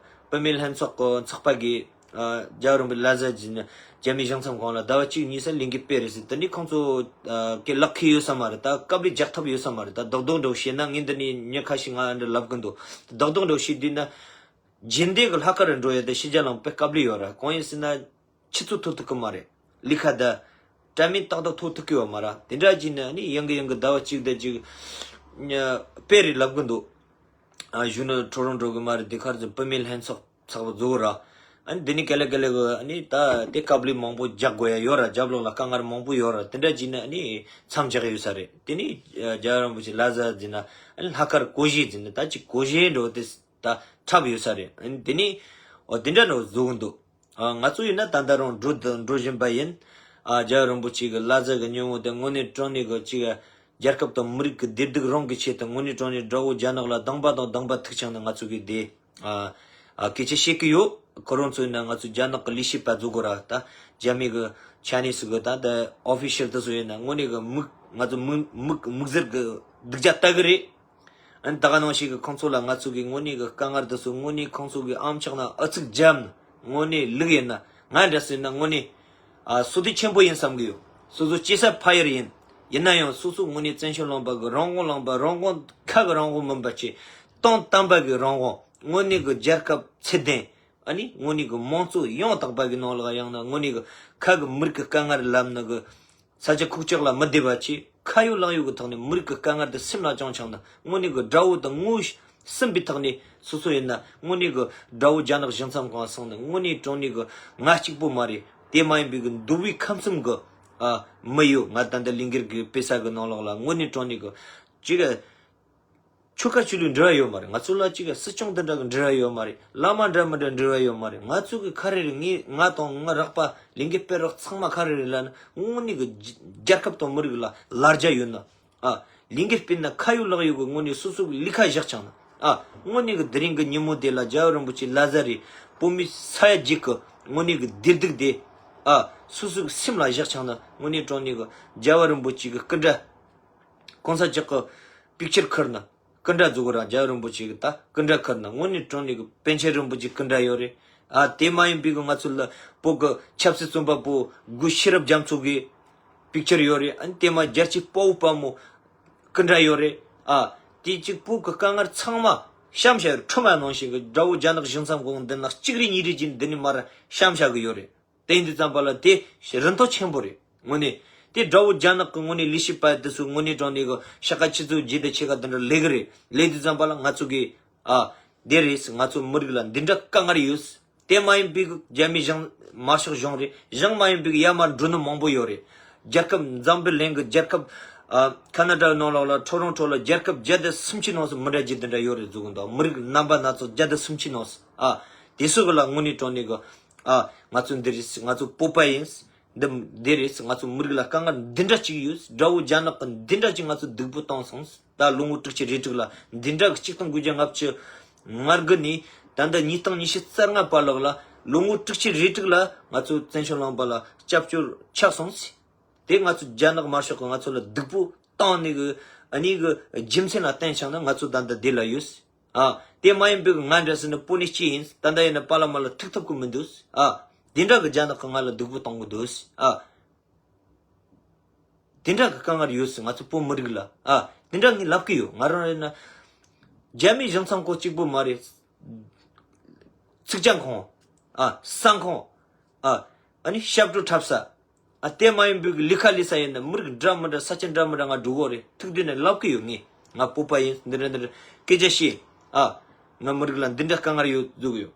བུད་མེད་ལྷན་ཚོགས་ཀྱི་ཚོགས་པ་གིས། ཨ། རྒྱལ་བ་རིན་པོ་ཆེ་ལ་ཟེར་ཟེར་ནས་རྒྱ་མིའི་གཞུང་ཚབ་ཁང་ལ་ཟླ་བ་གཅིག་གཉིས་ཙམ་ལས་འགུལ་སྤེལ་རེད་ཟེར། དེ་ནི་ཁོང་ཚོ་ཨ་གི་ལག་ཁེལ་ཡོད་ས་མ་རེད། ད་དཀའ་ལས་རྒྱག་ཐུབ་ཡོད་ས་མ་རེད། ད་རྡོག་རྡོག་འདྲ་བོ་བཤད་ན། ངས་འདི་ནས་མྱི་ཁ་ཤས་ང་འདྲ་ལབ་གི་འདུག་རྡོག་རྡོག་འདྲ་བོ་བཤད་དུས་ན། རྒྱུན་ལྡན་གི་ལྷག་དཀར་རུ་འགྲོ་ཡ་དེ་ཕྱི་རྒྱལ་ལ་དཔེ་དཀའ་ལས་ཡོད་ར། གང་ཡིན་ཟེར་ན། ཆུ་ཚོད་ཐོབ་ཐུབ་གི་མ་རེད། ལས་ཀ་ད་དྲ་མིན་ཏག་ཏག་ཐོབ་ཐུབ་གི་ཡོད་མ་ར། དེ་འདྲ་བྱས་ནས་ནི་ཡང་གི་ཡང་གི་ཟླ་བ་གཅིག་དང་གཅིག་སྤེལ་རེད་ལབ་གི་འདུག་ཨ། གཞུག་ནས་ཊོ་རོན་ཊོ་གི་མ་རེད། དེ་ཁར་ཚོ་བུད་མེད་ལྷན་ཚོགས་ཚོགས་པ་བཟོ་གི་ར། ཨ་ནི་དེ་ནི་ག་ལེ་ག་ལེ་གི་ཨ་ནི་ད་དེ་དཀའ་ལས་མང་པོ་རྒྱག་དགོས་ཡ་ཡོད་ར། རྒྱབ་ལོགས་ལ་དཀའ་ངལ་མང་པོ་ཡོད་ར། དེ་འདྲ་བྱས་ནས་ཨ་ནི་མཚམས་བཞག་ཡོད་ས་རེད། དེ་ནི་རྒྱལ་བ་རིན་པོ་ཆེ་ལ་ཟེར་ཟེར་ན་ཨ་ནི་ལྷག་དཀར་གོ་གཞས་ཟེར་ནས། ད་ཅིག་གོ་གཞས་འདྲ་བོ་དེ་ད་འཁྲབ་ཡོད་ས་རེད། ཨ་ནི་དེ་ནི་འོ་དེ་འདྲ་འདྲ་བོ་བཟོ་གི་འདུག་ཨ། ང་ཚོ་ཡིན་ན་ད་ལྟ་རང་འགྲོ་འགྲོ་བཞིན་པ་ཡིན། ཨ། རྒྱལ་བ་རིན་པོ་ཆེ་གི་ལ་ཟེར་གི་ཉིན་མོ་དེ་དངོས་གནས་དྲང་གནས་གི་ཅིག་རྒྱལ་ཁབ་དང་མི་རིགས་ཀྱི་བདེ་སྡུག་རང་གི་ཆེད་དུ། དངོས་གནས་དྲང་གནས་དགྲ་བོ་རྒྱ་ནག་ལ་སྡང་པ་དང་སྡང་པ་ཐུག་ཆང་ནས་ང་ཚོ་གི་དེ། ཨ། ཨ། སྐད་ཆ་བཤད་ཀྱི་ཡོད། ཁོ་རང་ཚོ་ཡིན་ན་ང་ཚོ་རྒྱ་ནག་གི་ལས་བྱེད་པ་བཟོ་དགོས་ར། ད་རྒྱ་མི་གི་ཆ་ནས་སུ་གི་ད་ད་ཨོ་ཕི་ཤལ་དེ་ཚོ་ཡིན་ན་དངོས་གནས་གི་མིག་ང་ཚོ་མིག་མིག་མིག་གཟེར་གི་སྡུག་ཅག་ལྟ་གི་རེད། ཨ་ནི་ད་ག་ནང་བཞིན་གི་ཁོང་ཚོ་ལ་ང་ཚོ་གི་དངོས་གནས་གི་དཀའ་ངལ་དེ་ཚོ་དངོས་གནས་ཁོང་ཚོ་གི་ཨམ་ཕྱག་ན་ཨ་ཚིག་བརྒྱབ་ན། དངོས་གནས་ལུག་ཡིན་ན། ང་འདྲ་ཟེར་ན་དངོས་གནས་ཨ་བསོད་བདེ་ཆེན་པོ་ཡིན་བསམ་གི་ཡོད། སོ་སོ་སྐྱེས་ས་ཕ་ཡུལ་ཡིན། ཡིན་ན་ཡང་སོ་སོ་དངོས་གནས་བཙན་བྱོལ་ལུང་པ་གི་རང་དབང་ལུང་པ། རང་དབང་ཁ་གི་རང་དབང་མིན་པ་བྱས། དོན་དམ་པ་གི་རང་དབང་། དངོས་གནས་གི་རྒྱལ་ཁབ་ཚད་ལྡན། ཨ་ནི་དངོས་གནས་གི་མང་གཙོ་ཡང་དག་པ་གི་ནང་ལ། ཡང་ན་དངོས་གནས་གི་ཁ་གི་མི་རིགས་གི་དཀའ་ངལ་ལབ་ནི་གི། ས་ཆ་ཁུག་ཀྱོག་ལ་མི་བསྡད་པ་བྱས། ཁ་ཡོད་ལག་ཡོད་ཀྱི་ཐོག་ནས་མི་རིགས་ཀྱི་དཀའ་ངལ་དེ་སེམས་ལ་བཅངས་བྱུང་ན། དངོས་གནས་ཀྱི་དགྲ་བོ་དང་ངོ་ཤེས་པའི་ཐོག་ནས། སོ་སོ་ཡིན་ན་དངོས་གནས་ཀྱི་དགྲ་བོ་རྒྱ་ནག་གཞུང་ཚབ་ཁང་སོང་ནས། དངོས་གནས་དྲང་གནས་ཀྱི་ང་གཅིག་པོ་མ་རེད། དེ་མ་ཡིན་པའི་གི་འདུལ་བའི་ཁམས་གསུམ་གྱི་ཨ་མི་ཡོད། ང་ད་ལྟ་ལས་འགུལ་གྱི་སྤེལ་ས་གི་ནང་ལོགས་ལ་དངོས་གནས་དྲང་གནས་ཀྱི་ཅིག་ཆོལ་ཁ་ཆོས་ལུགས་འབྲེལ་བ་ཡོད་མ་རེད། ང་ཚོ་ལ་ཅིག་སྲིད་སྐྱོང་དེ་འདྲ་གི་འབྲེལ་བ་ཡོད་མ་རེད། བླ་མ་འདྲ་མི་འདྲ་འབྲེལ་བ་ཡོད་མ་རེད། ང་ཚོ་གི་ག་རེ་རེད། ངས་ང་དང་ང་རག་པ་ལས་འགུལ་སྤེལ་རོགས་ཚང་མ་ག་རེ་རེད་ལབ་ན། དངོས་གནས་གི་རྒྱལ་ཁབ་དང་མི་རིགས་ལ་ལ་རྒྱ་ཡོད་ན། ཨ། ལས་འགུལ་སྤེལ་ན་ཁ་ཡོད་ལག་ཡོད་གི་དངོས་གནས་སོ་སོ་གི་ལས་ཀ་བཞག་ཆང་ན། ཨ། དངོས་གནས་གི་དེ་རིང་གི་ཉིན་མོ་དེ་ལ་རྒྱལ་བ་རིན་པོ་ཆེ་ལ་ཟེར་རེད། བོད་མི་ས་ཡ་བརྒྱད་གི་དངོས་གནས་གི་བདེ་སྡུག་དེ། ཨ། སོ་སོ་གི་སེམས་ལ་བཞག་ཆང་ན། དངོས་གནས་དྲང་གནས་གི་རྒྱལ་བ་རིན་པོ་ཆེ་གི་སྐུ་འདྲ། གོང་ས་མཆོག་གི་པིག་ཅར་ཁུར་ན། སྐུ་འདྲ་བཟོ་གི་ར། རྒྱལ་བ་རིན་པོ་ཆེ་གི་ད་སྐུ་འདྲ་ཁུར་ན། དངོས་གནས་དྲང་གནས་གི་པཎ་ཆེན་རིན་པོ་ཆེ་སྐུ་འདྲ་ཡོད་རེད། ཨ། དེ་མ་ཡིན་པའི་གི་ང་ཚོ་ལ་བོད་གི་ཆབ་སྲིད་བཙོན་པ་པོ་གུ་ཤེས་རབ་རྒྱ་མཚོ་གི་པིག་ཅར་ཡོད་རེད། ཨ་ནི་དེ་མ་རྒྱལ་གཅེས་དཔའ་བོ་དཔའ་མོ་སྐུ་འདྲ་ཡོད་རེད། ཨ། དེ་གཅིག་པོ་གི་དཀའ་ངལ་ཚང་མ་གཤམ་བཞག་ཡོད། ཁྲོམ་ནང་བཞིན་གི་དགྲ་བོ་རྒྱ་ནག་གཞུང་ཚབ་ཁང་འདི་ན་གཅིག་རེ་གཉིས་རེ་བྱས་འདི་ནས་མར་གཤམ་བཞག་གི་ཡོད་རེད། དེ་ཡིན་དུས་ཙམ་པ་ལ་དེ་རིན་ཐང་ཆེན་པོ་རེད། དངོས་གནས་དེ་དགྲ་བོ་རྒྱ་ནག་གི་དངོས་གནས་ལས་བྱེད་པ་དེ་ཚོ་དངོས་གནས་དྲང་གནས་གི་ཤ་ཁ་ཆུ་ཚོད་བརྗེད་དེ་ཆེ་ག་དེ་འདྲ་ལས་གི་རེད། ལས་དུས་ཙམ་པ་ལ་ང་ཚོ་གི། ཨ། དེ་རེད། ང་ཚོ་མི་རིགས་ལ་འདི་འདྲ་དཀའ་ངལ་ཡོད། དེ་མ་ཡིན་པའི་གི་རྒྱ་མི་གཞུང་དམར་ཤོག་གཞུང་རེད། གཞུང་མ་ཡིན་པའི་གི་ཡར་མར་འགྲོ་ནི་མང་པོ་ཡོད་རེད། རྒྱལ་ཁབ་འཛམ་བུ་གླིང་གི་རྒྱལ་ཁབ་ ཨ། ཁ་ན་ཌའི་ནང་ལོགས་ལ་ཊོ་རོན་ཊོ་ལ་རྒྱལ་ཁབ་བརྒྱ་དང་སུམ་ཅུ་ནང་སུ་མི་འདྲ་རྒྱུ་དེ་འདྲ་ཡོད་རེད་ཟེར་གི་འདུག་མི་རིགས་རྣམ་པ་སྣ་ཚོགས་བརྒྱ་དང་སུམ་ཅུ་ནང་སུ། ཨ། དེ་ཚོ་གི་ལ་དངོས་གནས་དྲང་གནས་གི། ཨ། ང་ཚོ་འདི་རེད། ང་ཚོ་བོད་པ་ཡིན། འདི་འདི་རེད། ང་ཚོ་མི་རིགས་ལ་དཀའ་ངལ་འདི་འདྲ་ཅིག་ཡོད། དགྲ་བོ་རྒྱ་ནག་གི་འདི་འདྲ་ཅིག་ང་ཚོ་སྡུག་པོ་བཏང་སོང་། ད་ལོ་ངོ་དྲུག་ཅུ་རེ་དྲུག་ལ་འདི་འདྲ་གི་གཅིག་སྟོང་དགུ་བརྒྱ་ལྔ་བཅུ་ང་དགུ་ནས་ད་ལྟ་ཉིས་སྟོང་ཉི་ཤུ་རྩ་ལྔ་བར་ལོགས་ལ་ལོ་ངོ་དྲུག་ཅུ་རེ་དྲུག་ལ་ང་ཚོ་བཙན་བྱོལ་ལུང་པ་ལ་སྐྱབས་བཅོལ་ཆགས་སོང་ཟེར། དེ་ང་ཚོ་རྒྱ་ནག་དམར་ཤོག་གིས་ང་ཚོ་ལ་སྡུག་པོ་བཏང་ནས་གི། ཨ་ནི་གི་རྒྱུ་མཚན་ལ་བརྟེན་བྱུང་ན་ང་ཚོ་ད་ལྟ་འདི་ལ་ཡོད། ཨ། དེ་མ་ཡིན་པའི་གི་ང་འདྲ་ཟེར་ན་བོད་ནས་སྐྱེས་ཡིན། ད་ལྟ་ཡིན་ན་པཱ་ལགས་མ་ལ་ཐུག་ཐུབ་གི་མི་འདུག་ཨ། དེ་འདྲ་གི་རྒྱ་ནག་གིས་ང་ལ་སྡུག་པོ་གཏོང་གི་འདུག་ཨ། དེ་འདྲ་གི་དཀའ་ངལ་ཡོད་ཟེར། ང་ཚོ་བོད་མི་རིགས་ལ། ཨ། དེ་འདྲ་ངས་ལབ་གི་ཡོད། ང་རང་ཡིན་ན་རྒྱ་མིའི་གཞུང་ཚབ་ཁང་གཅིག་པུ་མ་རེད། ཚིག་ཇ་ཁང་། ཨ། ཟ་ཁང་། ཨ། ཨ་ནི་ཞབས་བྲོ་འཁྲབ་ས། ཨ། དེ་མ་ཡིན་པའི་གི་ལས་ཀ་ལས་ས་ཡིན་ན་མི་རིགས་འདྲ་མི་འདྲ་ས་ཆ་འདྲ་མི་འདྲ་ང་འགྲོ་གི་རེད། ཐུག་དུས་ནས་ལབ་གི་ཡོད། ངས་ང་བོད་པ་ཡིན། འདི་འདྲ་འདི་འདྲ་སྐད་ཆ་བཤད། ཨ། ང་མི་རིགས་ལ་འདི་འདྲ་དཀའ་ངལ་ཡོད་ཟེར་གི་ཡོད།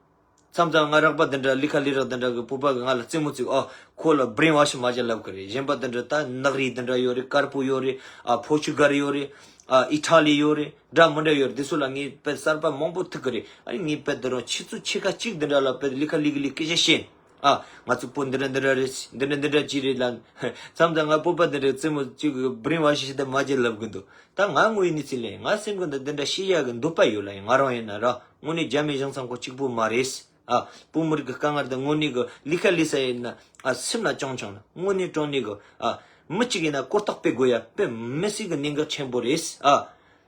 མཚམས་མཚམས་ང་རོགས་པ་འདི་འདྲ་ལས་ཀ་ལས་རོགས་འདི་འདྲ་གི་བོད་པ་གི་ང་ལ་རྩེད་མོ་རྩེ། ཨ། ཁོ་ལ་བྷི་རེན་ཝ་ཤི་མ་བྱེད་ལབ་གི་རེད། གཞན་པ་འདི་འདྲ་ད་ནག་རིགས་འདི་འདྲ་ཡོད་རེད། དཀར་པོ་ཡོད་རེད། ཨ། པོར་ཅུ་གལ་ཡོད་རེད། ཨ། ཨི་ཊ་ལི་ཡོད་རེད། འདྲ་མི་འདྲ་ཡོད་རེད། འདི་ཚོ་ལ་ངས་དཔེ་གསར་པ་མང་པོ་ཐུག་གི་རེད། ཨ་ནི་ངས་དཔེ་འདི་རང་ཁྱེད་ཚོ་ཕྱེད་ཀ་གཅིག་འདི་འདྲ་ལ་དཔེ་ལས་ཀ་ལས་གི་ལས་སྐད་ཆ་བཤད། ཨ། ང་ཚོ་བོད་འདི་འདྲ་འདི་འདྲ་རེད། འདི་འདྲ་འདི་འདྲ་ཅིག་རེད་ལ། མཚམས་མཚམས་ང་བོད་པ་འདི་འདྲ་རྩེད་མོ་ཅིག་གི་བྷི་རེན་ཝ་ཤི་ཞིག་ད་མ་བྱེད་ལབ་གི་འདུག་ད་ང་དངོས་ཡིན་ནི་ཚིག་ལས་ང་སེམས་གི་འདི་འདི་འདྲ་ཤེས་ཡ་གི་འདོད་པ་ཡོད་ལ། ཡིན་ང་རང་ཡིན་ན་ར་དངོས་གནས་རྒྱ་མི་གཞུང་ཚབ་ཁང་གཅིག་པུ་མ་རེད། ཨ། བོད་མི་རིགས་ཀྱི་དཀའ་ངལ་དེ་དངོས་གནས་གི་ལས་ཀ་ལས་ས་ཡིན་ན། ཨ། སེམས་ལ་བཅངས་བྱུང་ན་དངོས་གནས་དྲང་གནས་གི། ཨ། མི་གཅིག་ཡིན་ན་གོ་རྟོགས་སྤེལ་དགོས་ཡ་དཔེ་མི་སྲིད་གི་གནད་འགག་ཆེན་པོ་རེད། ཨ།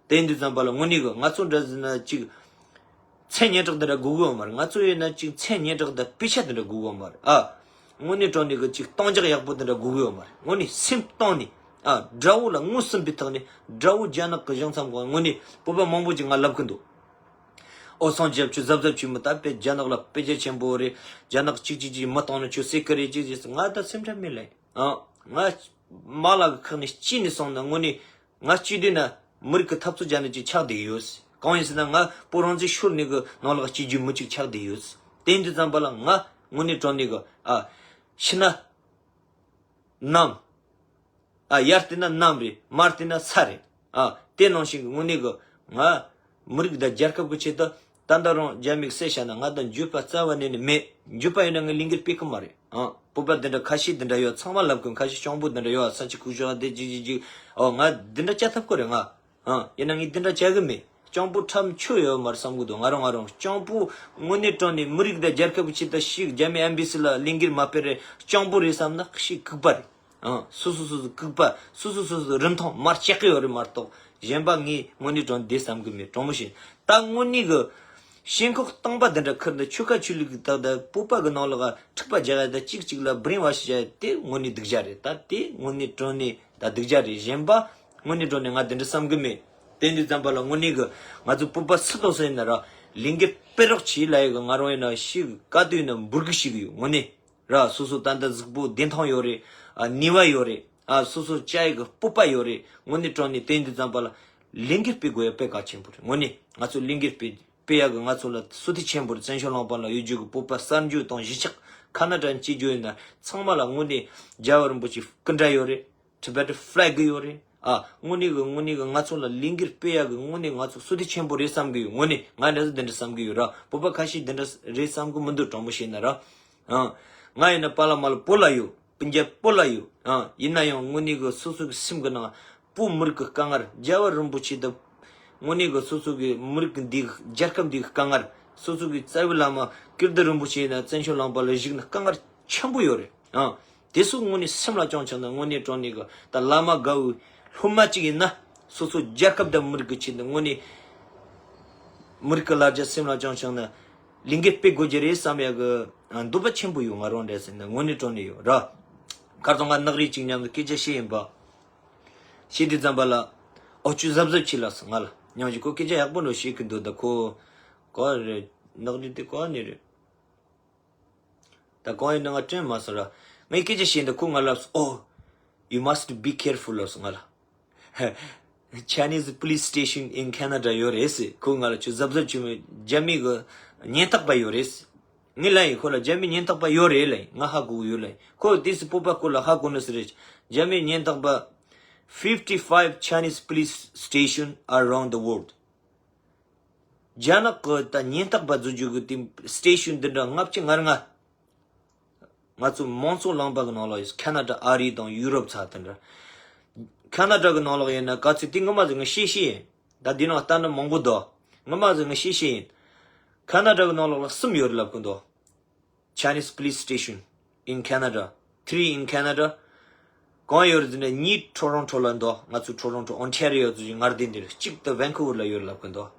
དེ་ཡིན་དུས་ཙམ་པ་ལ་དངོས་གནས་གི་ང་ཚོ་འདྲ་ཟེར་ན་ཅིག་མཚན་སྙན་གྲགས་འདི་འདྲ་དགོས་གི་ཡོད་མ་རེད། ང་ཚོ་ཡིན་ན་ཅིག་མཚན་སྙན་གྲགས་དང་དཔེ་ཆ་འདི་འདྲ་དགོས་གི་ཡོད་མ་རེད། ཨ། དངོས་གནས་དྲང་གནས་གི་ཅིག་གཏིང་འཇགས་ཡག་པོ་འདི་འདྲ་དགོས་གི་ཡོད་མ་རེད། དངོས་གནས་སེམས་གཏིང་ནས། ཨ། དགྲ་བོ་ལ་ངོ་ཟིན་པའི་ཐོག་ནས་དགྲ་བོ་རྒྱ་ནག་གི་གཞུང་ཚབ་ཁང་། དངོས་གནས་བོད་པ་མང་པོ་ཅིག་ང་ལབ་གི་འདུག་ཨོ་སངས་རྒྱས་ཁྱོད་གཟབ་གཟབ་བྱོས། མི་ད་དཔེ་རྒྱ་ནག་ལ་དཔེ་རྒྱ་ཆེན་པོ་རེད། རྒྱ་ནག་གཅིག་གཅིག་གཅིག་མི་བཏང་ན་ཁྱོད་སྲིད་གི་རེད་ཅིག་ཅིག་ང་ད་སེམས་ཁྲལ་མེད་ལེ། ཨ། ང་མ་ལག་གི་ཁག་ནས་སྐྱིད་ནས་སོང་ན་དངོས་གནས་ང་སྐྱིད་དུས་ན་མི་རིགས་ཀྱི་འཐབ་རྩོད་རྒྱག་ནས་ཅིག་ཆགས་བསྡད་ཡོད། གང་ཡིན་ཟེར་ན་ང་བོད་རང་བཙན་ཤོར་ནས་གི་ནང་ལ་སྐྱིད་རྒྱུ་མི་གཅིག་ཆགས་བསྡད་ཡོད། དེ་ཡིན་དུས་ཙམ་པ་ལ་ང་དངོས་གནས་དྲང་གནས་གི། ཨ། ཤི་ན་ནམ། ཨ། ཡར་བལྟས་ན་གནམ་རེད། མར་བལྟས་ན་ས་རེད། ཨ། དེ་ནང་བཞིན་གི་དངོས་གནས་གི་ང་མི་རིགས་དང་རྒྱལ་ཁབ་ཀྱི་ཆེད་དུ་ད་ལྟ་རང་རྒྱ་མིས་བསད་བཞག་ན་ང་དང་འགྱོད་པ་རྩ་བ་ནས་ནས་མེད། འགྱོད་པ་ཡོད་ན་ངས་ལས་འགུལ་སྤེལ་གི་མ་རེད། ཨ། བོད་པ་འདི་འདྲ་ཁ་ཤས་འདི་འདྲ་ཡོད། ཚང་མ་ལབ་གི། ཁ་ཤས་སྤྱང་པོ་འདི་འདྲ་ཡོད། ས་ཆ་ཁུག་ཤོག་དེ་ཅིག་ཅིག་ཅིག་ཨོ། ང་འདི་འདྲ་བྱ་ཐུབ་ཀྱི་རེད་ང། ཨ། ཡིན་ན་ངས་འདི་འདྲ་བྱ་གི་མེད། སྤྱང་པོ་ཁྲམ་ཆོ་ཡོད་མ་རེད་བསམ་གི་འདུག་ང་རང་ང་རང་སྤྱང་པོ་དངོས་གནས་དྲང་གནས་མི་རིགས་དང་རྒྱལ་ཁབ་ཀྱི་ཆེད་དུ་ཞིག་རྒྱ་མི་ཨེམ་བྷེ་སི་ལ་ལས་འགུལ་མ་སྤེལ་རེད། སྤྱང་པོ་རེད་བསམ་ན་ཞིག་ལྐུགས་པ་རེད། ཨ། སོ་སོ་སོ་སོ་ལྐུགས་པ། སོ་སོ་སོ་སོ་རིན་ཐང་མར་བཅག་གི་ཡོད་རེད་མ་གཏོགས། གཞན་པ་ངས་དངོས་གནས་དྲང་བདེན་བསམ་གི་མེད། དྲང་མོ་བཤད། ད་དངོས་གནས་གི་ཞེན་ཁོག་སྟོང་པ་འདི་འདྲ་ཁུར་འདི་ཆོལ་ཁ་ཆོས་ལུགས་ཀྱི་ཐོག་ད་བོད་པ་གི་ནང་ལོགས་འཁྲུག་པ་རྒྱག་ཡ་ད་གཅིག་གཅིག་ལ་བྷི་རེན་ཝ་ཤི་བྱ་ཡ་དེ་དངོས་གནས་སྡུག་ཅག་རེད། ད་དེ་དངོས་གནས་དྲང་གནས་ད་སྡུག་ཅག་རེད། གཞན་པ་དངོས་གནས་དྲང་གནས་ང་འདི་འདྲ་བསམ་གི་མེད། དེ་འདི་ཙམ་པ་ལ་དངོས་གནས་གི་ང་ཚོ་བོད་པ་སུ་དང་སུ་ཡིན་ན་ར་ལས་འགུལ་སྤེལ་རོགས་བྱེད་ལབ་ཡ་གི་ང་རང་ཡིན་ན་ཤིག་ག་དུས་ཡིན་ན་འབོད་སྐུལ་ཞུ་གི་ཡོད། དངོས་གནས། ར། སོ་སོ་ད་ལྟ་གཟུགས་པོ་བདེ་ཐང་ཡོད་རེད། ཨ། ནུས་པ་ཡོད་རེད། ཨ། སོ་སོ་བཅའ་ཡི་གི་སྤོབས་པ་ཡོད་རེད། དངོས་གནས་དྲང་གནས་དེ་ཡིན་དུས་ཙམ་པ་ལ་ལས་འགུལ་སྤེལ་དགོས་ཡ་དཔེ་གལ་ཆེན་པོ་རེད། དངོས་གནས་ང་ཚོ་ལས་འགུལ་སྤེལ་སྤེལ་ཡ་གི་ང་ཚོ་ལ་བསོད་བདེ་ཆེན་པོ་རེད། བཙན་བྱོལ་ལུང་པ་ལ་ཡོད་རྒྱུ་གི་བོད་པ་གསར་འགྱུར་དང་གཞིས་ཆགས་ཁ་ན་ཌ་ནས་སྐྱེས་རྒྱུ་ཡིན་ན་ཚང་མ་ལ་དངོས་གནས་རྒྱལ་བ་རིན་པོ་ཆེ་སྐུ་འདྲ་ཡོད་རེད། Tibet flag ཡོད་རེད། ཨ། དངོས་གནས་གི་དངོས་གནས་གི་ང་ཚོ་ལ་ལས་འགུལ་སྤེལ་ཡ་གི་དངོས་གནས་ང་ཚོ་བསོད་བདེ་ཆེན་པོ་རེད་བསམ་གི་ཡོད། དངོས་གནས་ང་འདྲ་ཚོ་འདི་འདྲ་བསམ་གི་ཡོད་ར། བོད་པ་ཁ་ཤས་འདི་འདྲ་རེད་བསམ་གི་མི་འདུག་དྲང་མོ་བཤད་ན་ར། ཨ། ང་ཡིན་ན་པཱ་ལགས་མ་ལགས་བོད་ལ་ཡོད། སྤུན་ཀྱག་བོད་ལ་ཡོད། ཨ། ཡིན་ན་ཡང་དངོས་གནས་གི་སོ་སོ་གི་སེམས་གི་ནང་བོད་མི་རིགས་གི་དཀའ་ངལ། རྒྱལ་བ་རིན་པོ་ཆེ་དང་དངོས་གནས་གི་སོ་སོ་གི་མི་རིགས་གི་འདི་རྒྱལ་ཁབ་འདི་གི་དཀའ་ངལ། སོ་སོ་གི་རྩ་བའི་བླ་མ་ཀིརྟི་རིན་པོ་ཆེ་ཡིན་ན་བཙན་བྱོལ་ལུང་པ་ལ་བཞུགས་ན་དཀའ་ངལ་ཆེན་པོ་ཡོད་རེད། ཨ། དེ་ཚོ་དངོས་གནས་སེམས་ལ་བཅངས་བྱུང་ན་དངོས་གནས་དྲང་གནས་གི་ད་བླ་མ་དགའ་བོའི་སློབ་མ་གཅིག་ཡིན་ན་སོ་སོ་རྒྱལ་ཁབ་དང་མི་རིགས་ཀྱི་ཆེད་དུ་དངོས་གནས་མི་རིགས་ཀྱི་ལ་རྒྱ་སེམས་ལ་བཅངས་བྱུང་ན་ལས་འགུལ་སྤེལ་དགོས་ཀྱི་རེད་བསམ་ཡ་གི་འདོད་པ་ཆེན་པོ་ཡོད། ང་རང་འདྲ་ཟེར་ན་དངོས་གནས་དྲང་གནས་ཡོད་ར། ཁ་སང་ང་ནག་རིགས་གཅིག་མཉམ་དུ་སྐད་ཆ་བཤད་ཡིན་པ། བཤད་དུས་ཙམ་པ་ལ་ཨོ་ཅུ་གཟབ་གཟབ་བྱེད་ལབ་སོང་ང་ལ། ཉམས་ཞིག་ཁོ་སྐད་ཆ་ཡག་པོ་འདྲ་བཤད་གི་འདུག་ད་ཁོ་ག་རེད། ནག་རིགས་དེ་ག་ནས་རེད། ད་གང་ཡིན་ན་ང་དྲན་མ་སོང་ར། ངས་སྐད་ཆ་བཤད་འདི་ཁོ་ང་ལབ་སོང་། Oh, you must be careful ལབ་སོང་ང་ལ། Chinese police station in Canada ཡོད་རེད་ཟེར། ཁོ་ང་ལ་ཁྱོད་གཟབ་གཟབ་བྱོས་མོད། རྒྱ་མི་གི་ཉེན་རྟོག་པ་ཡོད་རེད་ཟེར། ངས་ལབ་ཡིན་ཁོ་ལ་རྒྱ་མི་ཉེན་རྟོག་པ་ཡོད་རེད་ལབ་ཡིན། ང་ཧ་གོ་གི་ཡོད་ལབ་ཡིན། ཁོ་དེ་སི་སྤོབས་པ་ཁོ་ལ་ཧ་གོ་ནི་ཟེར་རེད། རྒྱ་མི་ཉེན་རྟོག་པ། fifty-five Chinese police station around the world. རྒྱ་ནག་གི་ད་ཉེན་རྟོག་པ་འཛུལ་རྒྱུ་གི་དེ་སི་ཊེ་ཤན་འདི་འདྲ་ལྔ་བཅུ་ང་ལྔ། ང་ཚོ་མང་གཙོ་ལུང་པ་གི་ནང་ལོགས་ཡོད། ཁ་ན་ཌ། ཨ་རི་དང་ཡུ་རོབ་ཚ་དེ་འདྲ། ཁ་ན་ཌ་གི་ནང་ལོགས་ཡིན་ན་ག་ཚོད་དེ་ངོ་མ་ཟིག་ང་ཤེས་ཤེས་ཡིན། ད་འདི་ནང་ལྟ་ན་མང་པོ་འདུག་ངོ་མ་ཟིག་ང་ཤེས་ཤེས་ཡིན། ཁ་ན་ཌ་གི་ནང་ལོགས་ལ་གསུམ་ཡོད་རེད་ལབ་གི་འདུག Chinese police station in Canada, three in Canada. གང་ཡོད་རེད་ཟེར་ན་གཉིས་ཊོ་རོན་ཊོ་ལ་འདུག་ང་ཚོ་ཊོ་རོན་ཊོ་ཨོན་ཊེ་རི་ཡོ་ཚོ་ཡི་ངར་ལྡན་འདིར། གཅིག་ད་ཝན་ཁུ་ཝར་ལ་ཡོད་རེད་ལབ་གི་འདུག་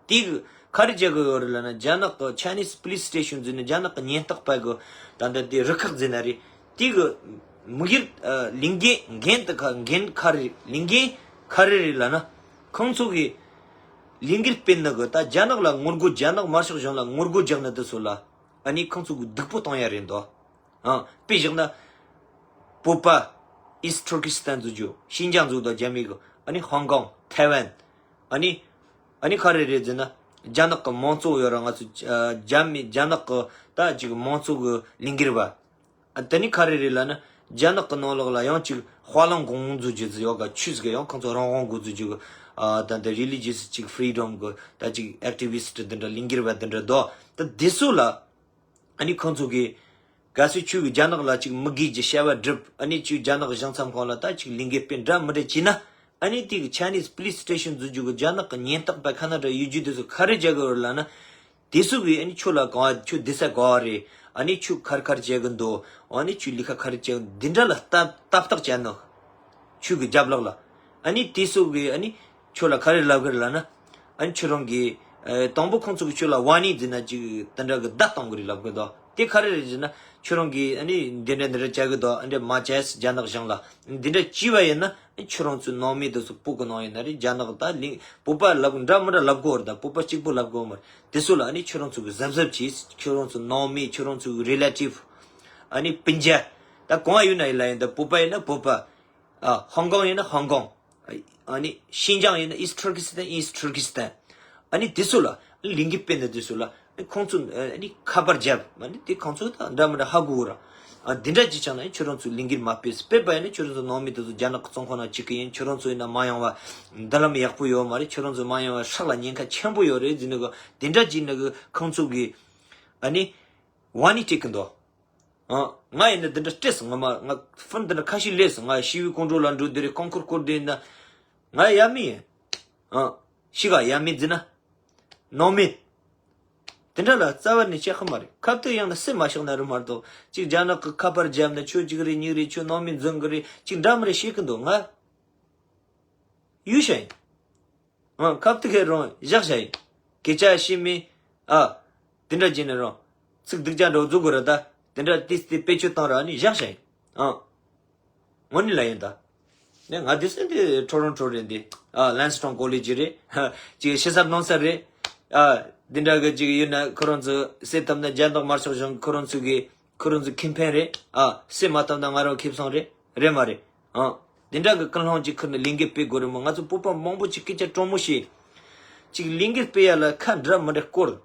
དེ་གི་ག་རེ་བྱེད་གི་ཡོད་རེད་ལབ་ན་རྒྱ་ནག་གི་Chinese police station ཟེར་ན་རྒྱ་ནག་གི་ཉེན་རྟོག་པ་གི་ད་ལྟ་དེ་རུ་ཁག་ཟེར་ན་རེད། དེ་གི་དམིགས་ཡུལ་ཨ་ལས་འགན་འགན་དེ་ག་འགན་ག་རེ་ལས་འགན་ག་རེ་རེད་ལབ་ན། ཁོང་ཚོ་གི་ལས་འགུལ་སྤེལ་ནི་གི་ད་རྒྱ་ནག་ལ་ངོ་རྒོལ། རྒྱ་ནག་དམར་ཤོག་གཞུང་ལ་ངོ་རྒོལ་རྒྱག་ནི་དེ་ཚོ་ལ་ཨ་ནི་ཁོང་ཚོ་གི་སྡུག་པོ་གཏོང་ཡ་རེད་འདུག་ཨ། དཔེ་བཞག་ན། བོད་པ། East Turkestan འཛུགས་རྒྱུ། ཤིན་ཅང་འཛུགས་དང་རྒྱ་མི་གི། ཨ་ནི་ཧོང་ཀོང་། ཐའེ་ཝན། ཨ་ནི། ཨ་ནི་ག་རེ་རེད་ཟེར་ན། རྒྱ་ནག་གི་མང་གཙོ་ཡོད་ར་ང་ཚོ་ཨ་རྒྱ་མི་རྒྱ་ནག་གི་ད་ཅིག་མང་གཙོ་གི་ལས་འགུལ་བ། ཨ་དེ་ནི་ག་རེ་རེད་ལབ་ན། རྒྱ་ནག་གི་ནང་ལོགས་ལ་ཡང་ཅིག་ཧྥ་ལང་གོང་འཛུགས་རྒྱུ་ཟིག་ཡོད་ག་ཆུ་ཟིག་ཡང་ཁོང་ཚོ་རང་དབང་དགོས་འཛུགས་རྒྱུ་གི། ཨ་ད་ལྟ་རི་ལི་ཇི་ཡས་ཅིག་ཕི་རི་ཌམ་གི་ད་ཅིག་ཨེག་ཊི་བི་སི་ཊི་འདི་འདྲ་ལས་འགུལ་བ་འདི་འདྲ་འདུག་ད་དེ་ཚོ་ལ། ཨ་ནི་ཁོང་ཚོ་གིས། གལ་སྲིད་ཁྱོད་ཀྱིས་རྒྱ་ནག་ལ་ཅིག་མི་དགེ་གི་བྱ་བ་བསྒྲུབས། ཨ་ནི་ཁྱོད་རྒྱ་ནག་གཞུང་ཚབ་ཁང་ལ་ད་ཅིག་ལས་འགུལ་སྤེལ་འདྲ་མི་འདྲ་བྱས་ན། ཨ་ནི་དེ་གི་Chinese police station འཛུགས་རྒྱུ་གི་རྒྱ་ནག་གི་ཉེན་རྟོག་པ་ཁ་ན་ཌ་ཡོད་རྒྱུ་དེ་ཚོ་ག་རེ་བྱེད་གི་ཡོད་ལབ་ན། དེ་ཚོ་གིས་ཨ་ནི་ཁྱོད་ལ་གང་བ་ཁྱོད་བསྡད་ས་ག་བ་རེད། ཨ་ནི་ཁྱོད་ག་རེ་ག་རེ་བྱེད་གི་འདུག་ཨ་ནི་ཁྱོད་ལས་ཀ་ག་རེ་བྱེད་གི་འདི་འདྲ་ལ་ལྟ་ལྟ་རྟོག་བྱས་ནོ། ཁྱོད་ཀྱི་རྒྱབ་ལོགས་ལ། ཨ་ནི་དེ་ཚོ་གིས་ཨ་ནི་ཁྱོད་ལ་ག་རེ་ལབ་གི་རེད་ལབ་ན། ཨ་ནི་ཁྱོད་རང་གིས་ཨ་དང་པོ་ཁོང་ཚོ་གིས་ཁྱོད་ལ་ཝར་ནིང་ཟེར་ན་ཅིག་དེ་འདྲ་གི་བརྡ་གཏོང་གི་རེད་ལབ་གི་འདུག་དེ་ག་རེ་རེད་ཟེར་ན་ཁྱོད་རང་གིས་ཨ་ནི་འདི་འདྲ་འདི་འདྲ་བྱ་གི་འདུག་ཨ་འདྲ་མ་བྱས། རྒྱ་ནག་གཞུང་ལ་འདི་འདྲ་བྱས་པ་ཡིན་ན་ཁྱོད་རང་ཚོའི་ནང་མི་དེ་ཚོ་བོད་གི་ནང་ཡིན་ན་རེད། རྒྱ་ནག་ད་ལིང་བོད་པ་ལབ་འདྲ་མི་འདྲ་ལབ་གོ་རེད། ད་བོད་པ་གཅིག་པོ་ལབ་གོ་མ་རེད། དེ་ཚོ་ལ་ཨ་ནི་ཁྱོད་རང་ཚོ་གིས་གཟབ་གཟབ་བྱས། ཁྱོད་རང་ཚོའི་ནང་མི། ཁྱོད་རང་ཚོའི་རི་ལེ་ཊིབ། ཨ་ནི་སྤུན་ཀྱག་ད་གང་ཡིན་ན་ཡིན་ལ་ཡིན། ད་བོད་པ་ཡིན་ན་བོད་པ། ཨ་ཧོང་ཀོང་ཡིན་ན་ཧོང་ཀོང་། ཨ་ནི་ཤིན་ཅང་ཡིན་ན་East Turkestan, East Turkestan། ཨ་ནི་དེ་ཚོ་ལ་ལས་འགུལ་སྤེལ་ནས་དེ་ཚོ་ལ་ཁོང་ཚོ་ཨ་ནི་ཁ་པར་བརྒྱབ། ཨ་ནི་དེ་ཁོང་ཚོ་ད་འདྲ་མི་འདྲ་ཧ་གོ་ར། ཨ་འདི་འདྲ་ཅིག་ཆགས་ན་ཁྱོད་རང་ཚོ་ལས་འགུལ་མ་སྤེལ། སྤེལ་བ་ཡིན་ན་ཁྱོད་རང་ཚོ་ནང་མི་དེ་ཚོ་རྒྱ་ནག་གི་བཙོན་ཁང་ནང་བཅུག་གི་ཡིན། ཁྱོད་རང་ཚོ་ཡིན་ན་མ་ཡོང་བ་མདུན་ལམ་ཡག་པོ་ཡོད་མ་རེད། ཁྱོད་རང་ཚོ་མ་ཡོང་བ་སྲོག་ལ་ཉེན་ཁ་ཆེན་པོ་ཡོད་རེད་ཟེར་ནི་གི་དེ་འདྲ་ཅིག་ནི་གི་ཁོང་ཚོ་གི་ཨ་ནི་ཝར་ནིང་སྤྲད་གི་འདུག་ཨ། ང་ཡིན་ན་འདི་འདྲ་སྤྲད་སོང་། ང་མ་ང་ཕོན་འདི་འདྲ་ཁ་ཤས་སླེབས་སོང་། ང་ཞི་བའི་ཀོང་ཀྲོ་ལ་འགྲོ་འདི་རེད། ཀོང་ཀུར་སྐོར་འདི་ཡིན་ན། ང་ཡ་མི་ཡིན། ཨ། ཤི་ག་ཡ་མི་འཛིན་ན། ནང་མི། དེ་འདྲ་ལ་རྩ་བ་ནས་བྱེད་ཁོ་མ་རེད། ཁ་ཐུག་ཡང་ན་སེམས་མ་ཤོག་ན་རུ་མ་གཏོགས། གཅིག་རྒྱ་ནག་གི་ཁ་པར་བརྒྱབ་ན་ཁྱོད་གཅིག་རེད་གཉིས་རེད། ཁྱོད་ནང་མི་འཛིན་གི་རེད། གཅིག་འདྲ་མི་རེད་བཤད་གི་འདུག་ང་ཡུལ་ཤ་ཡིན། ཨང་། ཁབ་ཏུ་ཁེ་རང་བཞག་བྱ་ཡིན། སྐད་ཆ་བཤད་མི། ཨ། དེ་འདྲ་བྱས་ནས་རང་། ཚིག་སྡུག་ཅག་འདྲ་བོ་བཟོ་དགོས་ར་ད། དེ་འདྲ་ཏིས་ཏི་བེད་སྤྱོད་བཏང་ར་ནི་བཞག་བྱ་ཡིན། ཨང་། དངོས་གནས་ལ་ཡིན་ད། ནས་ང་དེ་སེམས་དེ་ཁྲོ་རོང་ཁྲོ་རེད་འདི། ཨ། ལན་སི་ཊོང་ཀོ་ལེ་ཇི་རེད། ཅིག་ཤེས་ས་གནང་ས་རེད། ཨ། དེ་འདྲ་གི་ཅིག་ཡོད་ན་ཁོ་རང་ཚོ་སེ་ཐམ་ན་རྒྱ་ནག་དམར་ཤོག་གཞུང་ཁོ་རང་ཚོ་གི་ཁོ་རང་ཚོ་ཁེ་ཕན་རེད། ཨ། སེ་མ་ཐམ་ན་ང་རང་ཁེ་བཟང་རེད། རེད་མ་རེད། ཨང་། དེ་འདྲ་གི་ཀུན་སློང་ཅིག་ཁུར་ནས་ལས་འགུལ་སྤེལ་དགོས་རེད་མོ། ང་ཚོ་བོད་པ་མང་པོ་ཅིག་སྐད་ཆ་དྲང་མོ་བཤད། ཅིག་ལས་འགུལ་སྤེལ་ཡ་ལ་ཁ་འདྲ་མི་འདྲ་སྐོར།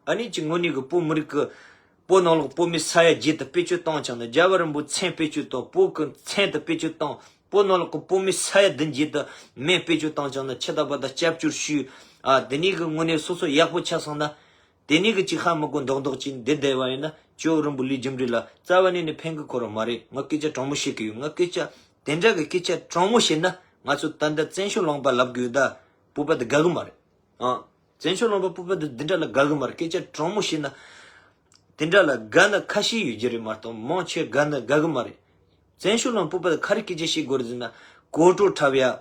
ཨ་ནི་ཅིག་དངོས་གནས་གི་བོད་མི་རིགས་གི། བོད་ནང་ལོགས་བོད་མི་ས་ཡ་བརྒྱད་དུ་བེད་སྤྱོད་བཏང་ཆགས་ན། རྒྱལ་བ་རིན་པོ་ཆེ་མཚན་བེད་སྤྱོད་བཏང་། བོད་གི་མཚན་དུ་བེད་སྤྱོད་བཏང་། བོད་ནང་ལོགས་གི་བོད་མི་ས་ཡ་བདུན་བརྒྱད་དུ་མིང་བེད་སྤྱོད་བཏང་ཆགས་ན། ཆེ་ད་པ་དང་སྐྱབས་བཅོལ་ཞུས། ཨ། དེ་ནས་གི་དངོས་གནས་སོ་སོ་ཡག་པོ་ཆགས་སོང་ན། དེ་ནས་གི་ཅིག་ཧ་མི་གོ་མདོག་མདོག་ཅིག་འདི་བསྡད་པ་ཡིན་ན། ཇོ་རིན་པོ་ལི་རྒྱུ་འབྲས་ལ་རྩ་བ་ནས་ནི་ཕན་གི་ཁོ་རང་མ་རེད། ང་སྐད་ཆ་དྲང་མོ་བཤད་གི་ཡོད། ང་སྐད་ཆ་དེ་འདྲ་གི་སྐད་ཆ་དྲང་མོ་བཤད་ན། ང་ཚོ་ད་ལྟ་བཙན་བྱོལ་ལུང་པ་ལབ་དགོས་ད། བོད་པ་དེ་དགའ་གི་མ་རེད། ཨ། བཙན་བྱོལ་ལུང་པ་བོད་པ་དེ་འདི་འདྲ་ལ་དགའ་གི་མ་རེད། སྐད་ཆ་དྲང་མོ་བཤད་ན། དེ་འདྲ་ལ་དགའ་ན་ཁ་ཤས་ཡོད་ཀྱི་རེད་མ་གཏོགས། མང་ཆེ་དགའ་ན་དགའ་གི་མ་རེད། བཙན་བྱོལ་ལུང་པ་བོད་པ་དེ་ག་རེ་སྐད་ཆ་བཤད་དགོས་རེད་ཟེར་ན། གོ་ཊོ་འཁྲབ་ཡ།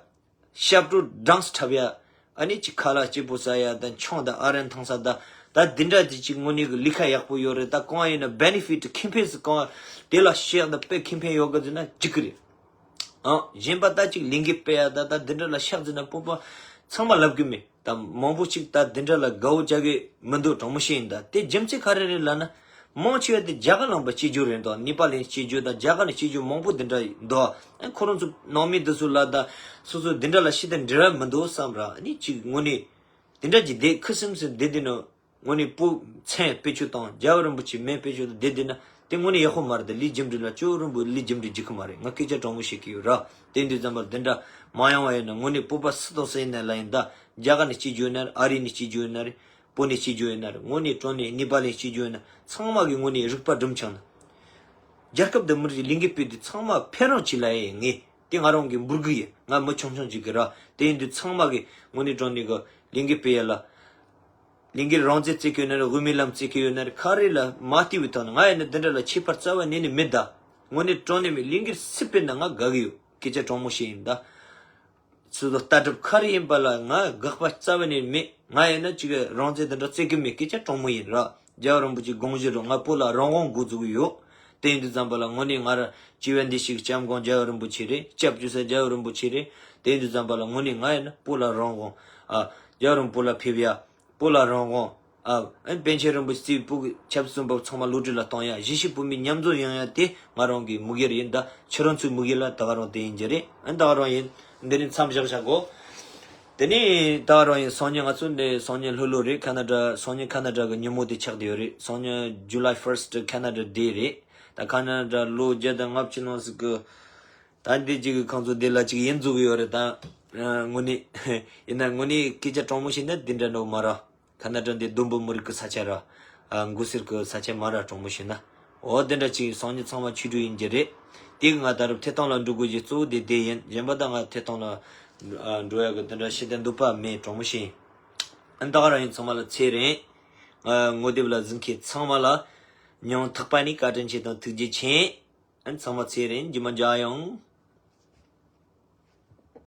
ཞབས་བྲོ་ཌན་སི་འཁྲབ་ཡ། ཨ་ནི་ཅིག་ཁ་ལག་སྐྱིད་པོ་ཟ་ཡ་དང་། ཆང་དང་ཨ་རན་འཐུང་ས་དང་། ད་འདི་འདྲ་དེ་ཅིག་དངོས་གནས་གི་ལས་ཀ་ཡག་པོ་ཡོད་རེད། ད་གང་ཡིན་ན་བེ་ནི་ཕིཊ་ཁེ་ཕན་ཟིག་གང་དེ་ལ་བཤད་ན་དཔེ་ཁེ་ཕན་ཡོད་གི་ཟེར་ན་འགྲིག་གི་རེད། ཨང་། གཞན་པ་ད་ཅིག་ལས་འགུལ་སྤེལ་ཡ་ད་ད་འདི་འདྲ་ལ་ཤག་ཟེར་ན་བོད་པ་ཚང་མ་ལབ་གི་མེད། ད་མང་པོ་ཅིག་ད་འདི་འདྲ་ལ་དགའ་བོ་བྱ་གི་མི་འདུག་དྲང་མོ་བཤད་ཡིན་ད། དེ་རྒྱུ་མཚན་ག་རེ་རེད་ལབ་ན། མང་ཆེ་བ་དེ་རྒྱ་གར་ལུང་པ་སྐྱེས་རྒྱུ་རེད་འདུག་ནེ་པ་ལ་སྐྱེས་རྒྱུ་དང་རྒྱ་གར་ནས་སྐྱེས་རྒྱུ་མང་པོ་འདི་འདྲ་འདུག་ཨ། ཁོ་རང་ཚོ་ནང་མི་འདི་ཚོ་ལ་ད་སོ་སོ་འདི་འདྲ་ལ་ཤི་ད་འབྲེལ་བ་མི་འདུག་བསམ་ར། ཨ་ནི་ཅིག་དངོས་གནས་འདི་འདྲ་གྱི་བསྡད་ཁུ་སིམ་སིམ་བསྡད་དེ་ནི། དངོས་གནས་བུ་མཚན་དཔེ་ཆོས་དང་རྒྱལ་བ་རིན་པོ་ཆེ་མིང་དཔེ་ཆོས་དང་བསྡད་བསྡད་ན་དེ་དངོས་གནས་ཡག་པོ་མ་རེད། དེ་ལས་རྒྱུ་འབྲས་ལ་ཅོ་རིན་པོ་ལས་རྒྱུ་འབྲས་རྒྱུག་གི་མ་རེད། ང་སྐད་ཆ་དྲང་མོ་བཤད་ཀྱི་ཡོད་ར། དེ་འདི་ཙམ་པར་འདི་འདྲ་མ་ཡོང་བ་ཡིན་ན་དངོས་གནས་བོད་པ་སུ་དང་སུ་ཡིན་ན་ལ་ཡིན་ད། རྒྱ་གར་ནས་སྐྱེས་རྒྱུ་ཡིན་ན་རེད། ཨ་རི་ནས་སྐྱེས་རྒྱུ་ཡིན་ན་རེད། བོད་ནས་སྐྱེས་རྒྱུ་ཡིན་ན་རེད། དངོས་གནས་དྲང་གནས་ནེ་པ་ལ་ནས་སྐྱེས་རྒྱུ་ཡིན་ན་ཚང་མ་གི་དངོས་གནས་རིག་པ་གྲུབ་ཆགས་ན། རྒྱལ་ཁབ་དང་མི་རིགས་ལས་འགུལ་སྤེལ་དུས་ཚང་མ་ཕན་རང་བྱེད་ལ་ཡ་ངེས། དེ་ང་རང་གི་འབུར་གི་ཡིན། ང་མི་ཆུང་ཆུང་ཅིག་གི་ར། དེ་ཡིན་དུས་ཚང་མ་གི་དངོས་གནས་དྲང་གནས་གི་ལས་འགུལ་སྤེལ་ཡ་ལ། ལས་འགུལ་རང་བཙན་རྩོད་ཀྱི་ཡོད་ན་རེད། དབུ་མའི་ལམ་རྩོད་ཀྱི་ཡོད་ན་རེད། ག་རེ་ལ་མ་བལྟས་པའི་ཐོག་ནས་ང་ཡིན་ན་འདི་འདྲ་ལ་ཁྱད་པར་རྩ་བ་ནས་ནས་མེད་ད། དངོས་གནས་དྲང་གནས་མེད། ལས་འགུལ་སུ་སྤེལ་ན་ང་དགའ་གི་ཡོད། སྐད་ཆ་དྲང་མོ་བཤད་ཡིན་ད། སུ་ལ་ལྟ་གྲུབ་ག་རེ་ཡིན་པ་ལ་ང་དགག་པ་རྩ་བ་ནས་མེད། ང་ཡིན་ན་ཅིག་རང་བཙན་དེ་འདྲ་རྩོད་ཀྱི་མེད། སྐད་ཆ་དྲང་མོ་ཡིན་ར། རྒྱལ་བ་རིན་པོ་ཆེ་དགོངས་གཞི་རུ་ང་བོད་ལ་རང་དབང་འགོ་འཛུགས་ཡོད། དེ་ཡིན་དུས་ཙམ་པ་ལ་དངོས་གནས་ང་ར་སྐྱེ་བ་འདི་ཞིག་སྐྱབས་མགོན་རྒྱལ་བ་རིན་པོ་ཆེ་རེད། སྐྱབས་བཅོལ་ས་རྒྱལ་བ་རིན་པོ་ཆེ་རེད། དེ་ཡིན་དུས་ཙམ་པ་ལ་དངོས་གནས་ང་ཡིན་ན་བོད་ལ་རང་དབང་། ཨ། རྒྱལ་བ་རིན་པོ་ལ་ཕེབས་ཡ། བོད་ལ་རང་དབང་། ཨ། ཨན་པཎ་ཆེན་རིན་པོ་ཆེ་བོད་ཀྱི་ཆབ་སྲིད་བཙོན་པ་ཚང་མ་གློད་གྲོལ་ལ་གཏོང་ཡ། གཞིས་བྱེས་བོད་མི་མཉམ་འཛོམས་ཡོང་ཡ་དེ་ང་རང་གི་དམིགས་ཡུལ་ཡིན་ད། ཁྱེད་རང་ཚོའི་དམིགས་ཡུལ་ལ་ད་ག་རང་དེ་ཡིན་གྱི་རེད། ཨན་ད་ག་རང་ཡིན། འདི་ནས་མཚམས་བཞག་བཞག་གོ། དེ་ནས་ད་ག་རང་ཡིན། སང་ཉིན་ང་ཚོ་འདི་སང་ཉིན་ལྷོ་ལྷོ་རེད། ཁ་ན་ཌ། སང་ཉིན་ཁ་ན་ཌ་གི་ཉིན་མོ་དེ་ཆགས་བསྡད་ཡོད་རེད། སང་ཉིན་July first Canada Day རེད། ད་ཁ་ན་ཌ་ལོ་བརྒྱ་དང་ལྔ་བཅུ་ནང་ཟིག་གི། ད་འདི་གཅིག་གི་ཁང་ཚོ་འདི་ལ་གཅིག་ཡིན་འཛུགས་ཡོད་རེད་ད། ཨ། དངོས་གནས་ཡིན་ན་དངོས་གནས་སྐད་ཆ་དྲང་མོ་བཤད་ན་འདི་འདྲ་འདྲ་བོ་མ་ར། ཁ་ན་ཌ་འདི་བསྡོམས་པོ་མི་རིགས་ཀྱི་ས་ཆ་ར། ཨ། མགོ་སེར་གྱི་ས་ཆ་མ་ར། དྲང་མོ་བཤད་ན། འོ་དེ་འདྲ་ཅིག་སང་ཉིན་ཚང་མ་ཆོས་དྲུག་ཡིན་གྱི་རེད། དེ་གི་ང་ད་རུ་ཐད་གཏོང་ལ་འགྲོ་དགོས་ཀྱི་གཙོ་བོ་དེ་དེ་ཡིན། གཞན་པ་ད་ང་ཐད་གཏོང་ལ་ཨ་འགྲོ་ཡ་གི་དེ་འདྲ་ཤེས་ལྡན་འདོད་པ་མེད། དྲང་མོ་བཤད་ཡིན། ཨ་ནི་ད་ག་རང་ཡིན། ཚང་མ་ལ་ཚེ་རིང་། ཨ། ངོ་དེབ་ལ་གཟིགས་མཁན་ཚང་མ་ལ་སྙིང་ཐག་པ་ནས་བཀའ་དྲིན་ཆེ་དང་ཐུགས་རྗེ་ཆེ། ཨ་ནི་ཚང་མ་ཚེ་རིང་། རྗེས་མ་མཇལ་ཡོང་།